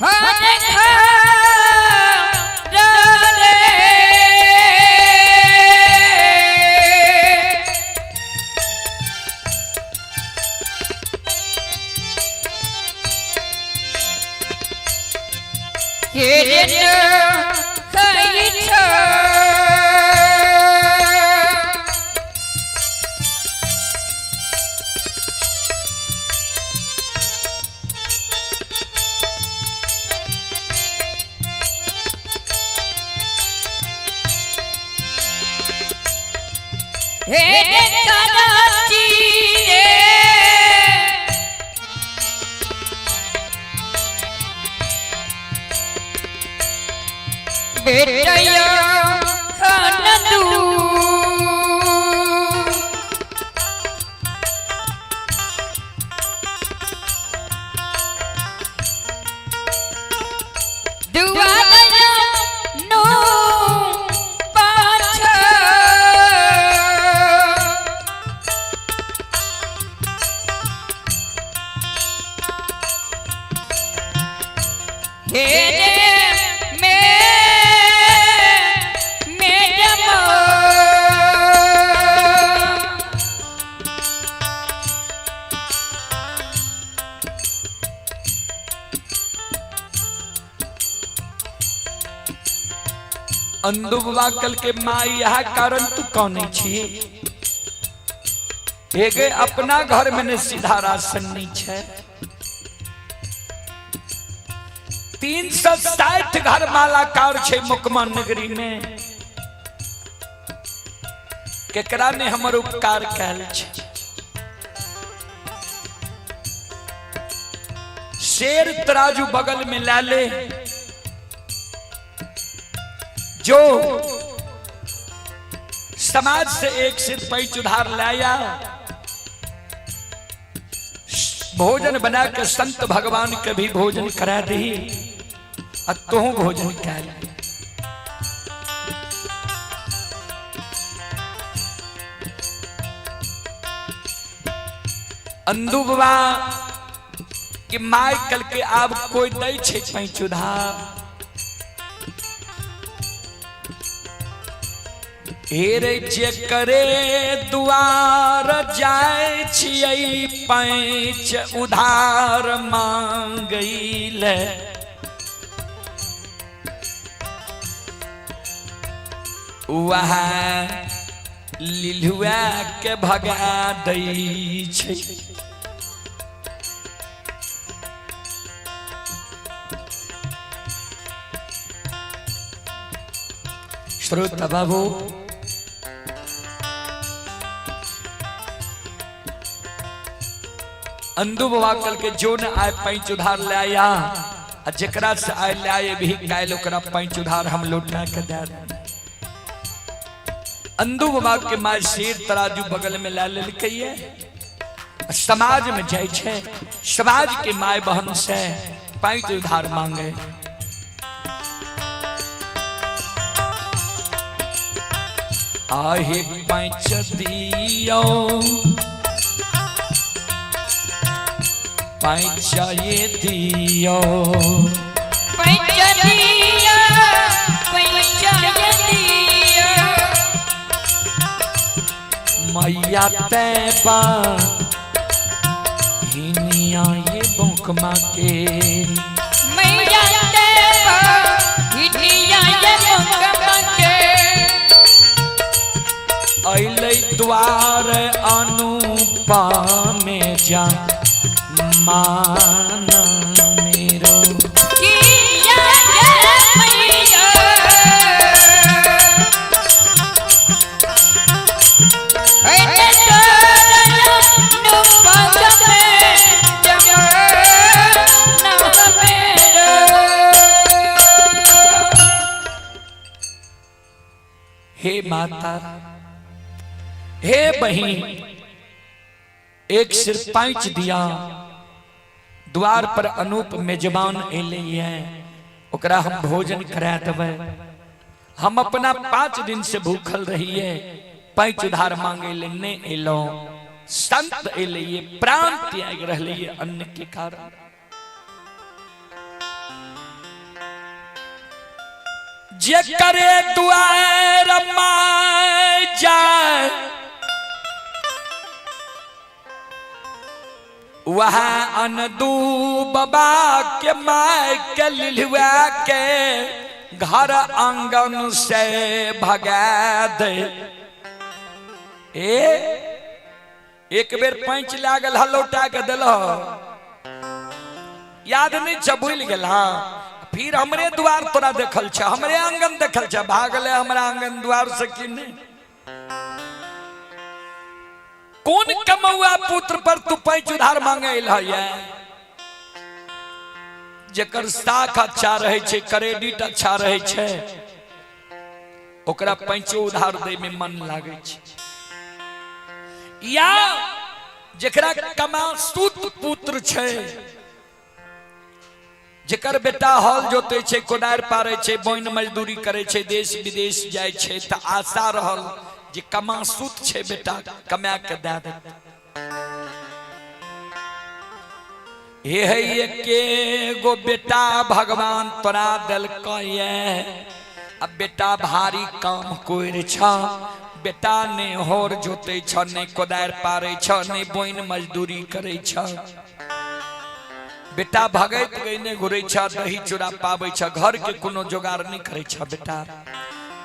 हो रे हिरण खाई छ हे कराची रे बेटैया खान दू दुआलया नो पाछ हे रे मे मेरे मो अंदू बाबा कल के माई यह कारण तू कौन छी? हेगे अपना घर में ने सीधा राशन नहीं छे। 360 घर मालाकार छे मुकमा नगरी में, केकरा ने हमर उपकार कैल छे? शेर तराजू बगल में ला ले, जो समाज से एक सिर पैच उधार लाया, भोजन बना के संत भगवान के भी भोजन करा दी, आ तू भोजन कर। अंदू बाबा कि माय कल के आब कोई दै छे पैच उधार? हेरे जे करे दुआर जाय छियै पैच उधार मांगैले, वह लिलुआ के भगा दै छै। श्रोता बाबू, अंदू बाबा कल के जो न आए पैंच उधार ले आया, आ जेकरा से आए ले आए भी कायल ओकरा पैंच उधार हम लौटा के दे देब। अंदू बाबा के माय शेर तराजू बगल में ला लेलकै, समाज में जाइ छै, समाज के माय बहन से पैंच उधार मांगे। आहे पैंच दियो, पैंच ये दियो, पैंच दिया पैंच दिया, मैया तैबा हिनिया ये बोकमा के, मैया देवा हिनिया ये मुकमा के, अइलै द्वार अनुपा में जा मान मेरो। किया ये मैया ऐ तोरा नु पाँच में जमाना मेरो। हे माता, हे बहिन, एक सिर पैंच दिया, द्वार पर अनूप मेजबान एले है, ओकरा हम भोजन करा देबै। हम अपना 5 दिन से भूखल रहिए, पैंच उधार मांगे ले नहीं एलो, संत एले ये प्राण त्याग रहले ये अन्न के कारण। जे करे दुआर my जाए वह अनदू बाबा के my के लिलुआ के घर आंगन से भगा दे। ए एक बेर पैंच लागल हल लौटा के दिल, याद नहीं छ भूल गेल। हाँ फिर हमरे द्वार तोरा देखल छ, हमरे आंगन देखल छ, भागले हमरा आंगन द्वार से कि नहीं। कौन कमौआ पुत्र पर तू पैंच उधार मांगे अल है? जेकर साख अच्छा रहे छै, क्रेडिट अच्छा रहे छै, ओकरा पैंचो उधार दे में मन लागे छै। या जेकरा कमासुत पुत्र छै, जेकर बेटा हल जोते छै, कोदारि पारे छै, बोइन मजदूरी करे छै, देश विदेश जाय छै, तऽ आशा रहल जे कमासुत छै बेटा, कमा के दए देत। हे है एके गो बेटा भगवान तोरा देलकै ये, अब बेटा भारी काम कोरि छ, बेटा ने होर जोते छ, ने कोदारि पारे छ, ने बोइन मजदूरी करे छ, बेटा भगैत गईने घुरे छ, दही चूड़ा पाबै छ, घर के कोनो जोगार नहीं करे छ, बेटा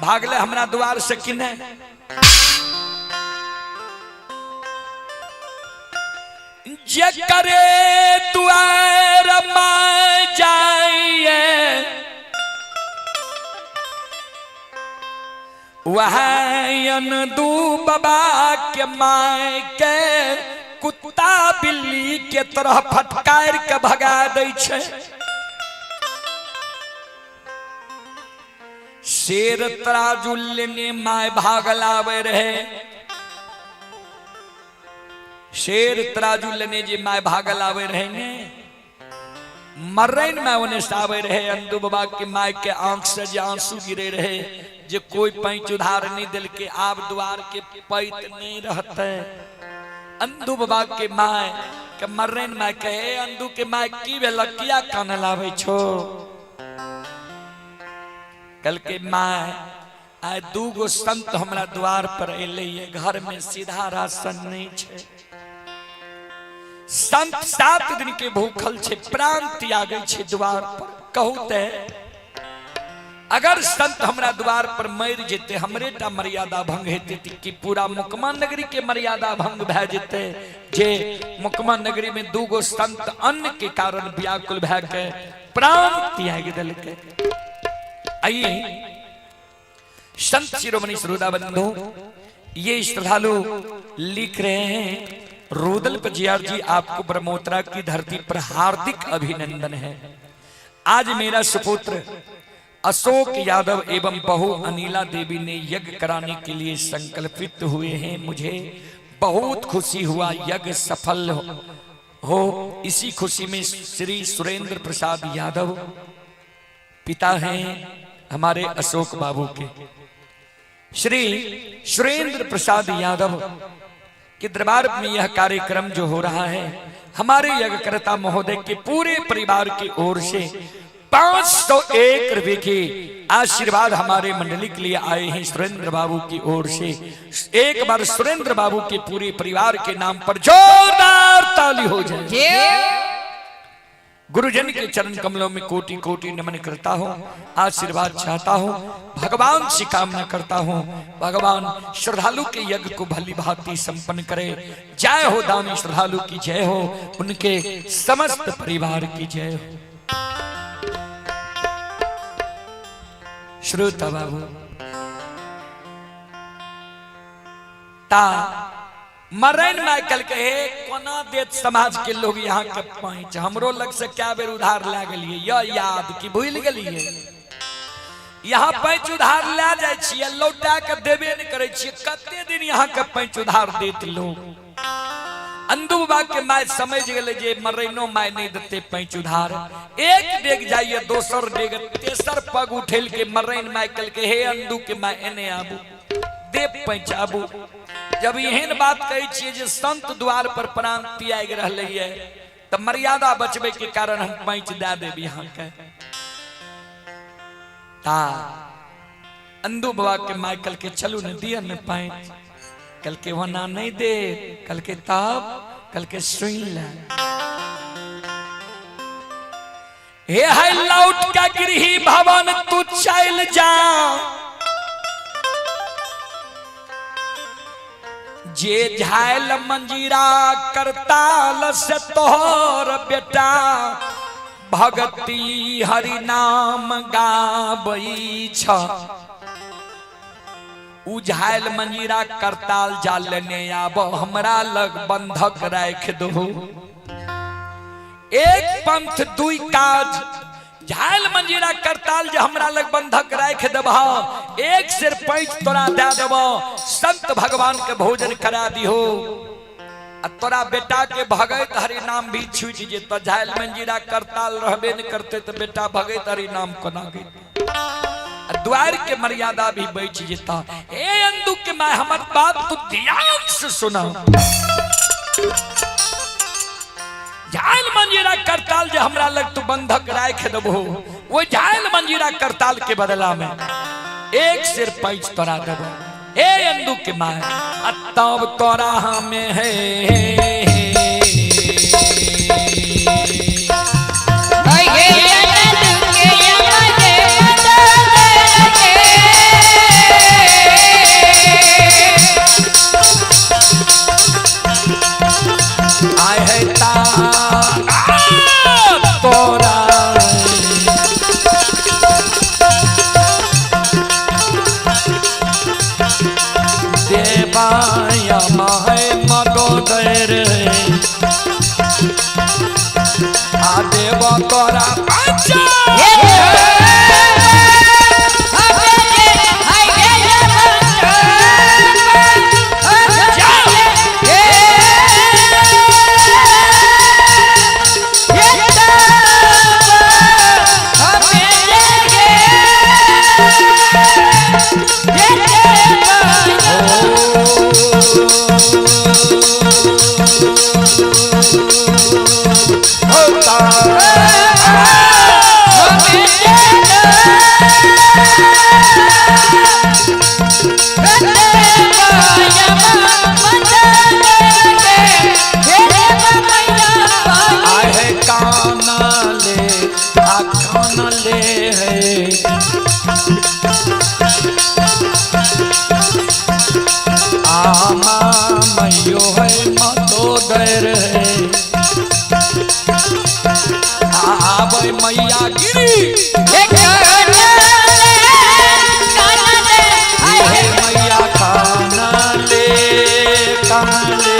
भागले हमरा द्वार से कि नहीं। जे करे द्वार में जाइए वह दू बाबा के my के कुत्ता बिल्ली के तरह फटकार के भगा दै छै। शेर तराजू लेने my भागल आवे रहे, शेर तराजू लेने जे my भागल आवे रहे ने, मरैन में ओने से आवे रहे। अंदू बाबा के my के आंख से जे आंसू गिरे रहे, जे कोई पैंच उधार नहीं दिल के आब द्वार के पैत नहीं रहते। अंदू बाबा के my के मरैन my कहे, अंदू के my की भेल किया कान लावे छो? कल के my आइ दू गो संत हमरा द्वार पर एले, घर में सीधा राशन नहीं छे, संत 7 दिन के भूखल छे, प्राण त्यागे छे द्वार पर। कहू ते अगर संत हमरा द्वार पर मर जेते, हमरे टा मर्यादा भंग हेते कि पूरा मुकमा नगरी के मर्यादा भंग भए जेते? जे मुकमा नगरी में दू गो संत अन्न के कारण व्याकुल भए के प्राण त्याग देलकै। आइए संत शिरोमणि श्रोता बंधु, ये श्रद्धालु लिख रहे हैं, रोदल पजियार जी आपको ब्रह्मोत्तरा की धरती पर हार्दिक अभिनंदन है। आज मेरा सुपुत्र अशोक यादव एवं बहू अनिला देवी ने यज्ञ कराने के लिए संकल्पित हुए हैं। मुझे बहुत खुशी हुआ, यज्ञ सफल हो। इसी खुशी में श्री सुरेंद्र प्रसाद यादव पिता हैं हमारे अशोक बाबू के, श्री सुरेंद्र प्रसाद यादव के दरबार में यह कार्यक्रम जो हो रहा है, हमारे यज्ञकर्ता महोदय के पूरे परिवार की ओर से 501 रुपए के आशीर्वाद हमारे मंडली के लिए आए हैं सुरेंद्र बाबू की ओर से। एक बार सुरेंद्र बाबू के पूरे परिवार के नाम पर जोरदार ताली हो जाए। गुरुजन के चरण कमलों में कोटि कोटि नमन करता हूँ, आशीर्वाद चाहता हूँ, भगवान से कामना करता हूँ, भगवान श्रद्धालु के यज्ञ को भली भांति संपन्न करे। जय हो दानी श्रद्धालु की जय हो, उनके समस्त परिवार की जय हो। श्रोता बाबू ता मरैन माइकल के हे कोना देत समाज के लोग यहाँ के पैंच, हमरो लग से क्या बेर उधार ला गेलिए, यह याद की भूल गेलिए। यहाँ पैंच उधार ला जाय छियै, लौटा के देबे नहीं करे छियै, कते दिन यहाँ के पैंच उधार देत लोग। अंदू बाबा के my समझ गेलै जे मरैनो my नहीं देते पैंच उधार। एक डेग जाइए, दोसर डेग, तेसर पग उठेल के मरैन माय कल के हे अंदू के my एने आबू, दे पैंचाबू। जब एहन बात कहै छियै जे संत द्वार पर प्राण त्यागि रहलै ये, तऽ मर्यादा बचबै के कारण हम पैंच दए देब अहाँके। ता अंदू बाबा के माय कहलकै चलू ने दिअ ने पैंच। कहलकै ओना नहि दे। कहलकै तब? कहलकै सुनि ले, हे है लौट के गृही भवन तू चल जा, जे झायल मंजीरा करताल से तोहर बेटा भगती हरि नाम गाबै छ। उ झायल मंजीरा करताल जा लेने आब, हमरा लग बंधक राख दो। एक पंथ दुई काज, झायल मंजीरा करताल जे हमरा लग बंधक राख देबह, एक सिर पैंच तोरा दे देबो, संत भगवान के भोजन करा दिहो, आ तोरा बेटा के भगत हरि नाम भी छूट जेत। झायल मंजीरा करताल रहबे न करते तो बेटा भगत हरि नाम कोना गैते, आ द्वार के मर्यादा भी बच जेता। हे अंदू के my, हमर बात तू ध्यान से सुना। झायल मंजीरा करताल जे हमरा लग तू बंधक राख देबो, वो झायल मंजीरा करताल के बदला में एक सिर पैंच तोरा देबो। हे अंदू के my, आ तब तोरा हमें है आय है ता तोरा देवाया my मदोदर आ देव तोरा बच्चा। आहे कान ले आ कान ले है आमा मैयो है मतो दर है आबै मैया गिरी हे मैया कान ले कान ले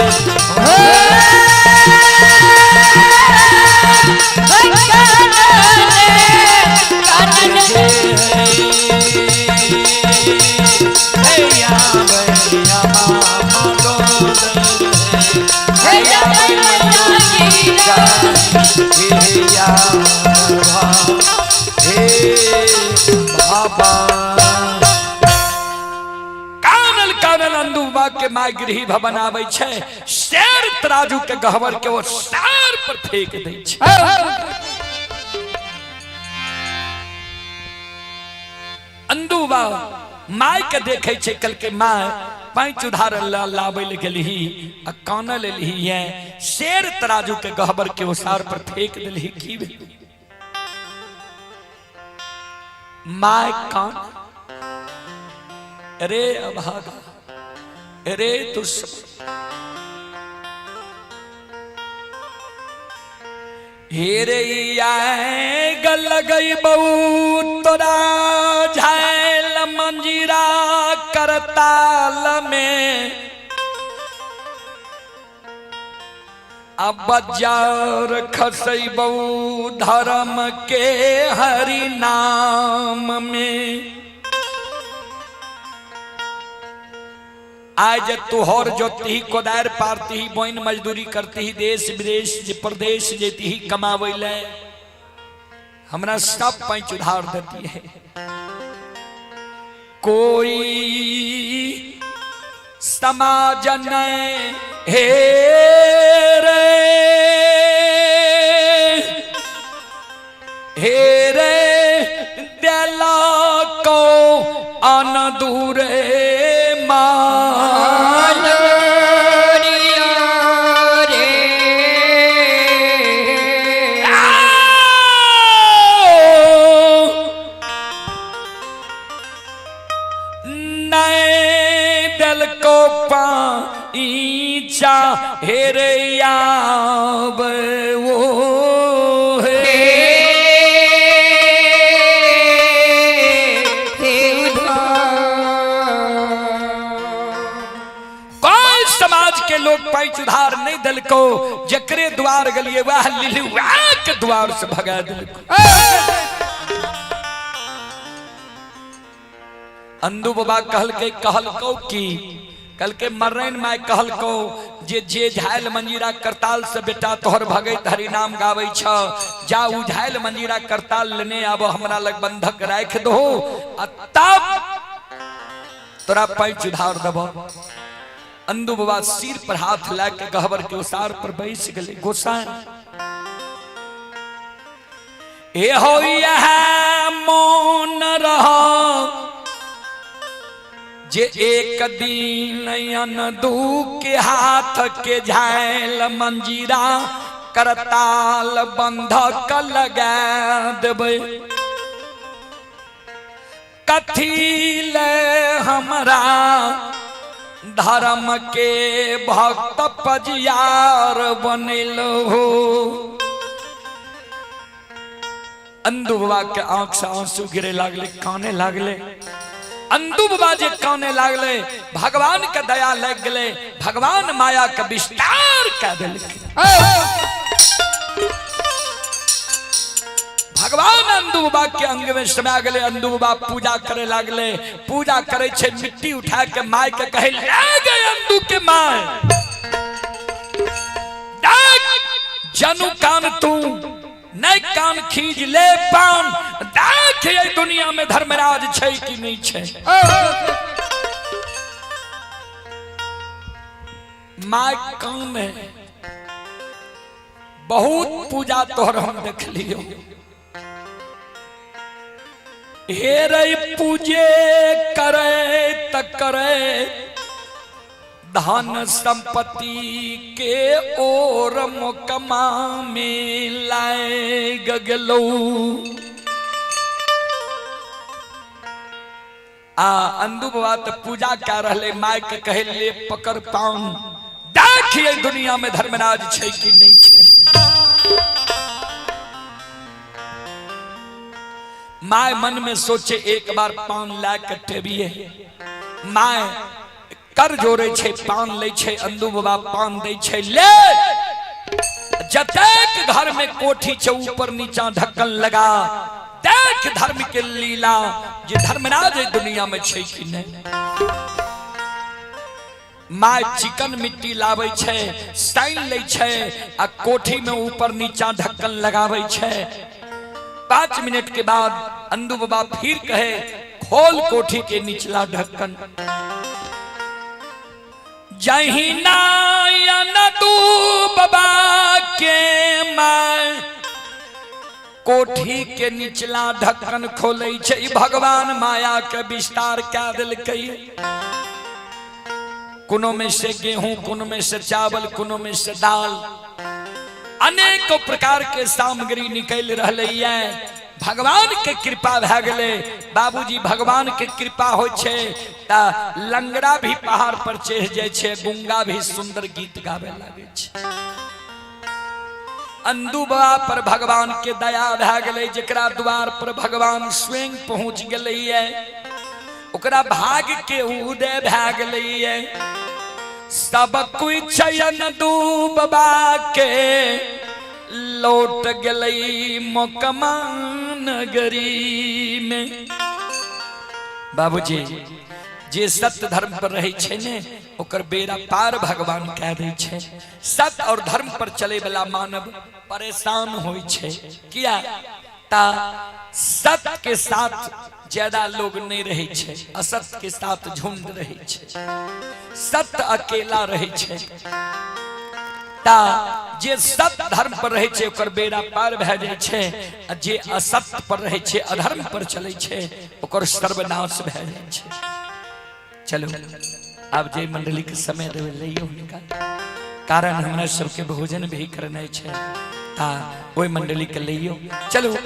कानल कानल अंदुबा के my गृह भवन आबै छै, शेर तराजू के गहवर के वो सार पर फेंक दै छै। अंदुबा my के देखे छै, कल के my पैंच उधार लाबै ले गेलही आ कानल एलही है, शेर तराजू के गहबर के ओसार पर फेंक देलही, की भेल? My कान, अरे अभागा, अरे दुश्मन, हेरे गल गई बहु तोरा झायल मंजीरा करताल में, अब बाजार खसई बहु धर्म के हरि नाम में। आज तुहर जोती कोदार पारती ही, बोइन मजदूरी करती ही, देश विदेश जे प्रदेश जेती ही कमावे ले, हमरा सब पैंच उधार देती है। कोई समाज नै हे रे, हे रे देला को अन दूरे मान। नए दिल को पाईचा हेरे याब वो है। कोई समाज के लोग पैच उधार नहीं दिल को, जकरे द्वार गलिए वह लिलुआ के द्वार से भगा दिल को। अंदू बाबा कहलकै, कहलकौ की? कहलकै मर्रैन my कहलकौ जे जे झायल मंजीरा करताल से बेटा तोहर भगैत हरिनाम गाबै छ, जा उ झायल मंजीरा करताल लेने आबो, हमरा लग बंधक राखि दहो आ तब तोरा पैच उधार देबो। अंदू बाबा सिर पर हाथ लए के गहबर के उसार पर बैस गेलै। गोसाई ए हो यह मोन रह जे एक दिन अनदू के हाथ के झायल मंजीरा करताल बंधक लगा देबै, कथी ले हमरा धर्म के भक्त पजियार बनेल हो। अंदू बाबा के आंख से आंसू गिरे लागले, काने लागले। अंदू बाबा जे काने लागले, भगवान के दया लग गए, भगवान माया के विस्तार कर देलखिन। भगवान अंदू बाबा के अंग में समा गए। अंदू बाबा पूजा करे लागले, पूजा करे छे, मिट्टी उठा के my के कहे ले गए अंदू के my, जनु कान तू नहीं कान खींच ले पान, देख ये दुनिया में धर्मराज छे कि नहीं छे। My कान है बहुत पूजा तोहर हम देख लियो, हे रे पूजे करे त करे धन संपत्ति के ओर मोकमा में लाए गगलो। आ अंदू बाबा त पूजा कर रहले, my के कहे ले पकड़ पान, देखिए दुनिया में धर्मराज छे कि नहीं छे। My मन में सोचे एक बार पान ला के टेबिए, my कर जोड़े छे पान ले छे, अंदू बाबा पान दे छे ले, जतेक घर में कोठी छे ऊपर नीचा ढक्कन लगा, देख धर्म के लीला जे धर्मराज दुनिया में छे कि नहीं। My chicken मिट्टी लावे छे, साइन ले छे आ कोठी में ऊपर नीचा ढक्कन लगावे छे। 5 मिनट के बाद अंदू बाबा फिर कहे खोल कोठी के निचला ढक्कन। जहिना अंदू बाबा के my कोठी के निचला ढक्कन खोले छे, भगवान माया के विस्तार क्या दिलकै। कोनो में से गेहूं, कोनो में से चावल, कोनो में से दाल, अनेक प्रकार के सामग्री निकल रहले है। भगवान के कृपा भए गेलै। बाबूजी भगवान के कृपा होइ छै त लंगड़ा भी पहाड़ पर चढ़ जाइ छै, गुंगा भी सुंदर गीत गावे लागै छै। अंदू बाबा पर भगवान के दया भए गेलै, जकरा द्वार पर भगवान स्वयं पहुंच गेलै है, ओकरा भाग के उदय भए गेलै है। सब कुछ अंदू बाबा के लौट गेलै मोकमा नगरी में। बाबूजी जे सत्य धर्म पर रहे छै ने, ओकर बेड़ा पार भगवान कह दै छै। सत्य और धर्म पर चले वाला मानव परेशान होइ छै। किया? ता सत के साथ ज्यादा लोग नहीं रहे छे, असत के साथ झुंड रहे छे, सत्य अकेला रहे छे। ता जे सत धर्म पर रहे छे ओकर बेड़ा पार भए जाय छे, आ जे असत्य पर रहे छे, अधर्म पर चले छे, ओकर सर्वनाश भए जाय छे। चलो आब जे मंडली के समय देवे लइयो हुनका, कारण हमरा सबके भोजन भी करना छे, ता ओहि मंडली के लइयो। चलो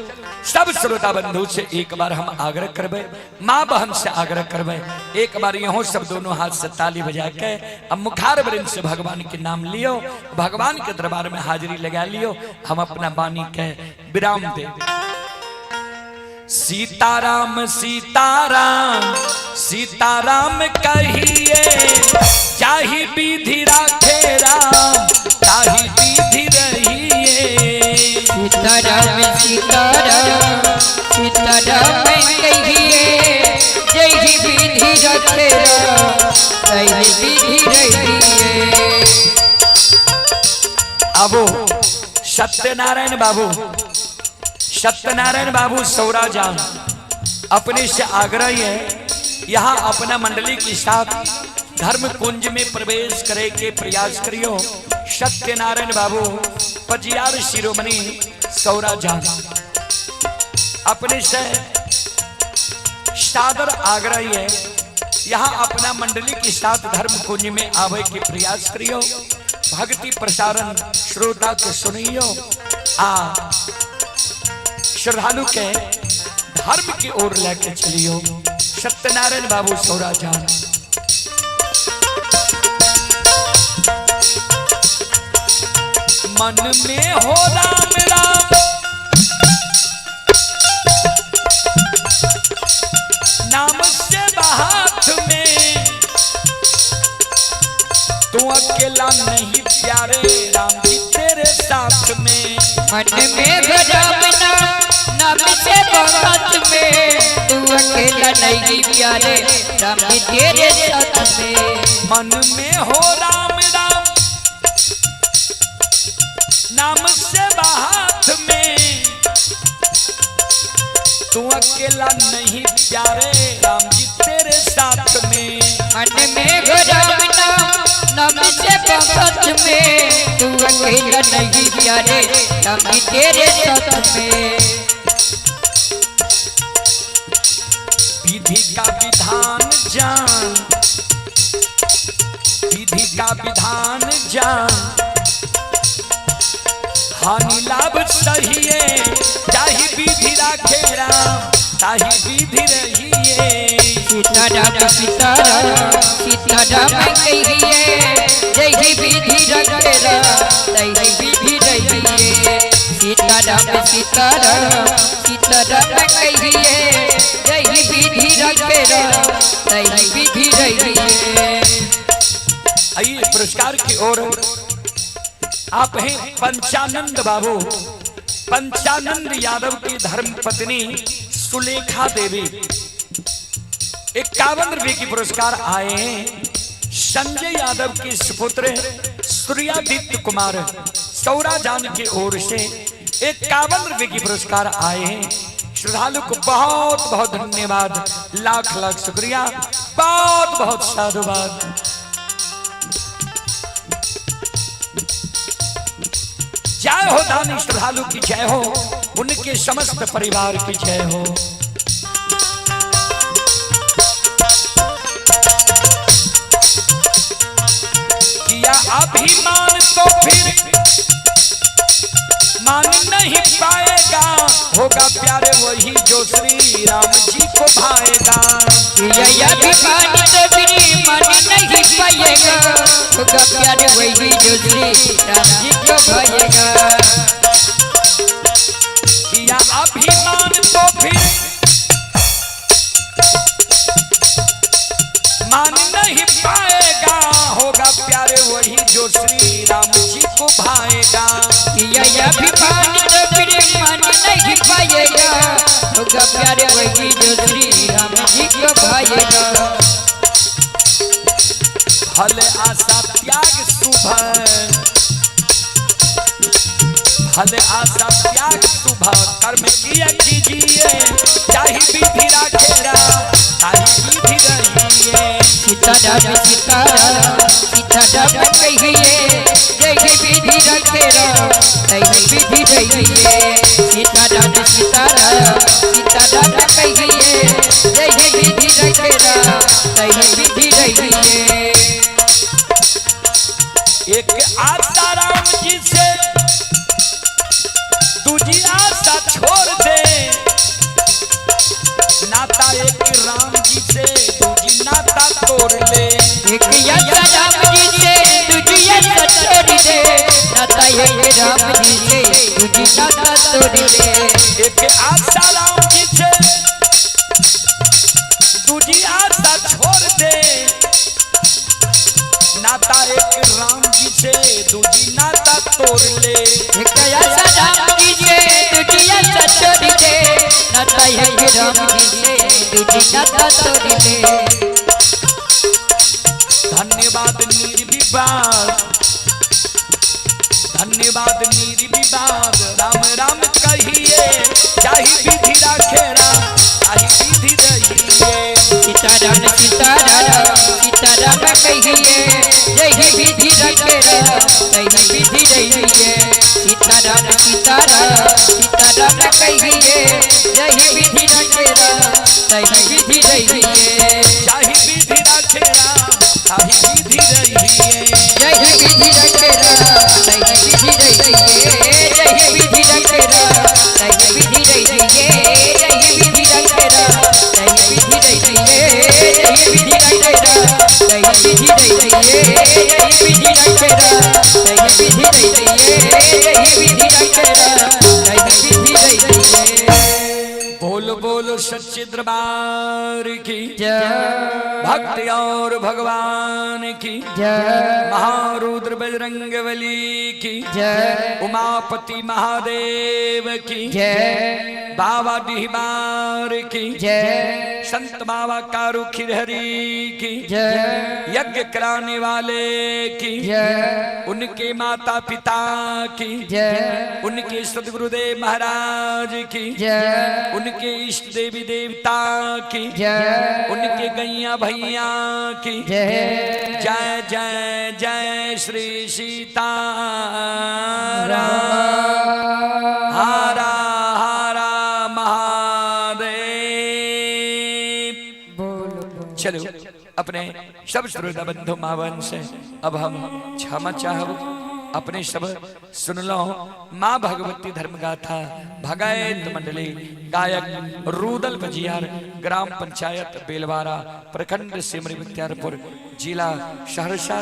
सब श्रोता बंधु से एक बार हम आग्रह करबै, माँ बहन से आग्रह करबै, एक बार यहाँ सब दोनों हाथ से ताली बजा के अब मुखार वृंद से भगवान के नाम लियो, भगवान के दरबार में हाजिरी लगा लियो। हम अपना वाणी के विराम दे। सीताराम सीताराम सीताराम कहिए, जाहि विधि राखे राम ताहि विधि रहिए। सीताराम सीताराम सीताराम कहिए, जय विधि रखे राम ताहि विधि रहिए। आबो सत्यनारायण बाबू, सत्यनारायण बाबू सौराजान, अपने से आग्रह है यहाँ अपना मंडली के साथ धर्म कुंज में प्रवेश करे के प्रयास करियो। सत्यनारायण बाबू पजियार शिरोमणि सौराजान, अपने से सादर आग्रह है यहाँ अपना मंडली के साथ धर्म कुंज में आवे के प्रयास करियो। भक्ति प्रसारण श्रोता के सुनियो, आ श्रद्धालु के धर्म की ओर लेके चलियो। सत्यनारायण बाबू सौराजान। मन में हो राम राम नाम से हाथ में, तू अकेला नहीं प्यारे राम जी तेरे साथ में। मन में हो राम नाम नाम से हाथ में, तू अकेला नहीं प्यारे राम जी तेरे साथ में। मन में हो राम राम नाम से हाथ में, तू अकेला नहीं प्यारे राम जी तेरे साथ में। मन में हो राम नाम नाम से हाथ में, तू अकेला नहीं प्यारे राम जी तेरे साथ में। विधि का विधान जान, विधि का विधान जान, हानि लाभ सहिए, जाहि विधि राखे राम ताहि विधि रहिए। सीताराम सीताराम सीताराम कहिए, जय विधि रखे राम ताहि विधि रहिए। सीताराम सीताराम सीताराम कहिए, जय विधि रखे राम ताहि विधि रहिए। आइए पुरस्कार की ओर आप हैं पंचानंद बाबू, पंचानंद यादव की धर्म पत्नी सुलेखा देवी, 51 रुपए की पुरस्कार आए हैं। संजय यादव के सुपुत्र सूर्यादित्य कुमार सौराजान की ओर से 51 रुपए की पुरस्कार आए हैं। श्रद्धालु को बहुत बहुत धन्यवाद, लाख लाख शुक्रिया, बहुत बहुत साधुवाद। जय हो दानी श्रद्धालु की जय हो, उनके समस्त परिवार की जय हो। किया अभिमान तो फिर मान नहीं पाएगा, होगा प्यारे वही जो श्री राम जी को भाएगा। किया अभिमान तो फिर मान नहीं पाएगा, होगा प्यारे वही जो श्री राम जी को भाएगा। किया अभिमान तो फिर मान नहीं पाएगा, होगा प्यारे वही जो श्री राम जी को भाएगा। किया अभिमान तो फिर मान नहीं पाएगा, होगा प्यारे वही जो श्री राम जी को भाएगा। फल आशा त्याग शुभ, फल आशा त्याग सुबह कर्म किया कीजिए, चाहे विधि राखे राम ताही विधि रहिए। सीताराम सीताराम सीताराम कहिए, जय विधि रखे राम तही विधि रहिए। सीताराम सीताराम सीताराम कहिए, जय विधि रखे राम तही विधि रहिए। एक आशा राम जी से दूजी आशा छोड़ दे, नाता एक राम जी से दूजी नाता तोड़ ले। एक आशा राम जी से दूजी आशा छोड़ दे, नाता एक राम जी से दूजी नाता तोड़ ले। एक आशा राम जी से दूजी आशा छोड़ दे, नाता एक राम जी से दूजी नाता तोड़ ले। एक आशा राम जी से दूजी आशा छोड़ दे, नाता एक राम जी से दूजी नाता तोड़ ले। धन्यवाद निर्विवाद, धन्यवाद निर्विवाद राम राम कहिए, चाहे विधि राखे राम ताही विधि रहिए। सीताराम सीताराम सीताराम कहिए, जय विधि रखे राम तही विधि रहिए। सीताराम सीताराम सीताराम कहिए, जय विधि रखे राम तही विधि रहिए। चाहे विधि राखे राम ताही विधि रहिए। जय विधि रखे राम तही विधि रहिए। जय विधि रखे राम तही विधि रहिए। जय विधि रखे राम तही विधि रहिए। जय विधि रखे राम तही विधि रहिए। जय विधि रखे राम तही विधि रहिए। जय विधि रखे राम तही विधि रहिए। बोल बोल सच्चे दरबार की जय, भक्ति और भगवान की जय, महारुद्र बजरंग बली की जय, उमापति महादेव की जय, बाबा डिहबार की जय, संत बाबा कारू खिरहरी की जय, यज्ञ कराने वाले की जय, उनके माता पिता की जय, उनके सदगुरुदेव महाराज की जय, उनके इष्ट देवी देवता की जय, उनके गैया भैया की जय, जय जय जय श्री सीता राम हरा हरा महादेव। चलो अपने सब श्रोता बंधु मावन से अब हम क्षमा चाहब। अपने सब सुन लो माँ भगवती धर्म गाथा भगायत मंडली गायक रूदल बजियार ग्राम पंचायत बेलवारा प्रखंड सिमरी बख्तियारपुर जिला सहरसा।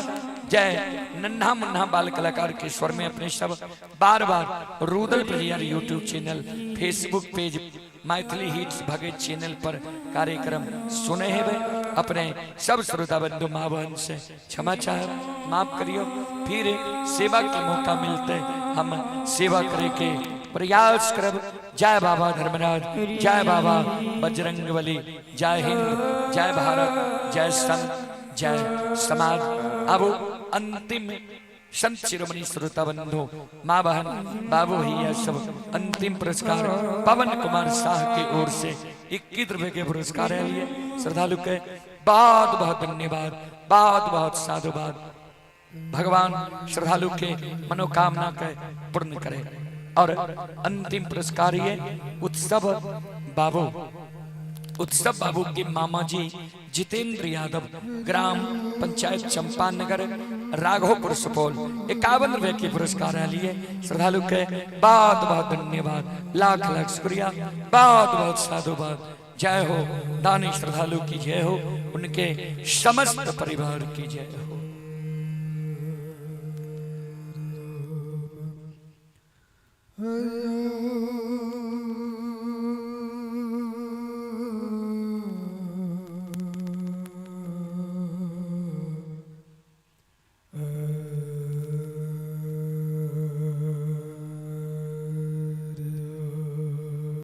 जय नन्हा मुन्ना बाल कलाकार के स्वर में अपने सब बार बार Rudal Bajiyar YouTube channel Facebook page Maithili hits Bhagat channel पर कार्यक्रम सुने हैं वे। अपने सब श्रोता बंधु माँ बहन से क्षमा चाह माफ करियो। फिर सेवा के मौका मिलते हम सेवा करे के प्रयास करब। जय बाबा धर्मराज, जय बाबा बजरंगबली, जय हिंद, जय भारत, जय संत, जय समाज। अब अंतिम संत शिरोमणि श्रोता बंधु माँ बहन बाबू भैया सब अंतिम पुरस्कार पवन कुमार शाह की ओर से 21 रुपए के पुरस्कार है लिए श्रद्धालु के बहुत बहुत धन्यवाद, बहुत बहुत साधुवाद। भगवान श्रद्धालु के मनोकामना के पूर्ण करे। और अंतिम पुरस्कार ये उत्सव बाबू, उत्सव बाबू के मामा जी जितेंद्र यादव ग्राम पंचायत चंपानगर राघोपुर सुपौल 51 रुपए के पुरस्कार लिए श्रद्धालु के बहुत बहुत धन्यवाद, लाख लाख शुक्रिया, बहुत बहुत साधुवाद। जय हो दानी श्रद्धालु की जय हो, उनके समस्त परिवार की जय हो।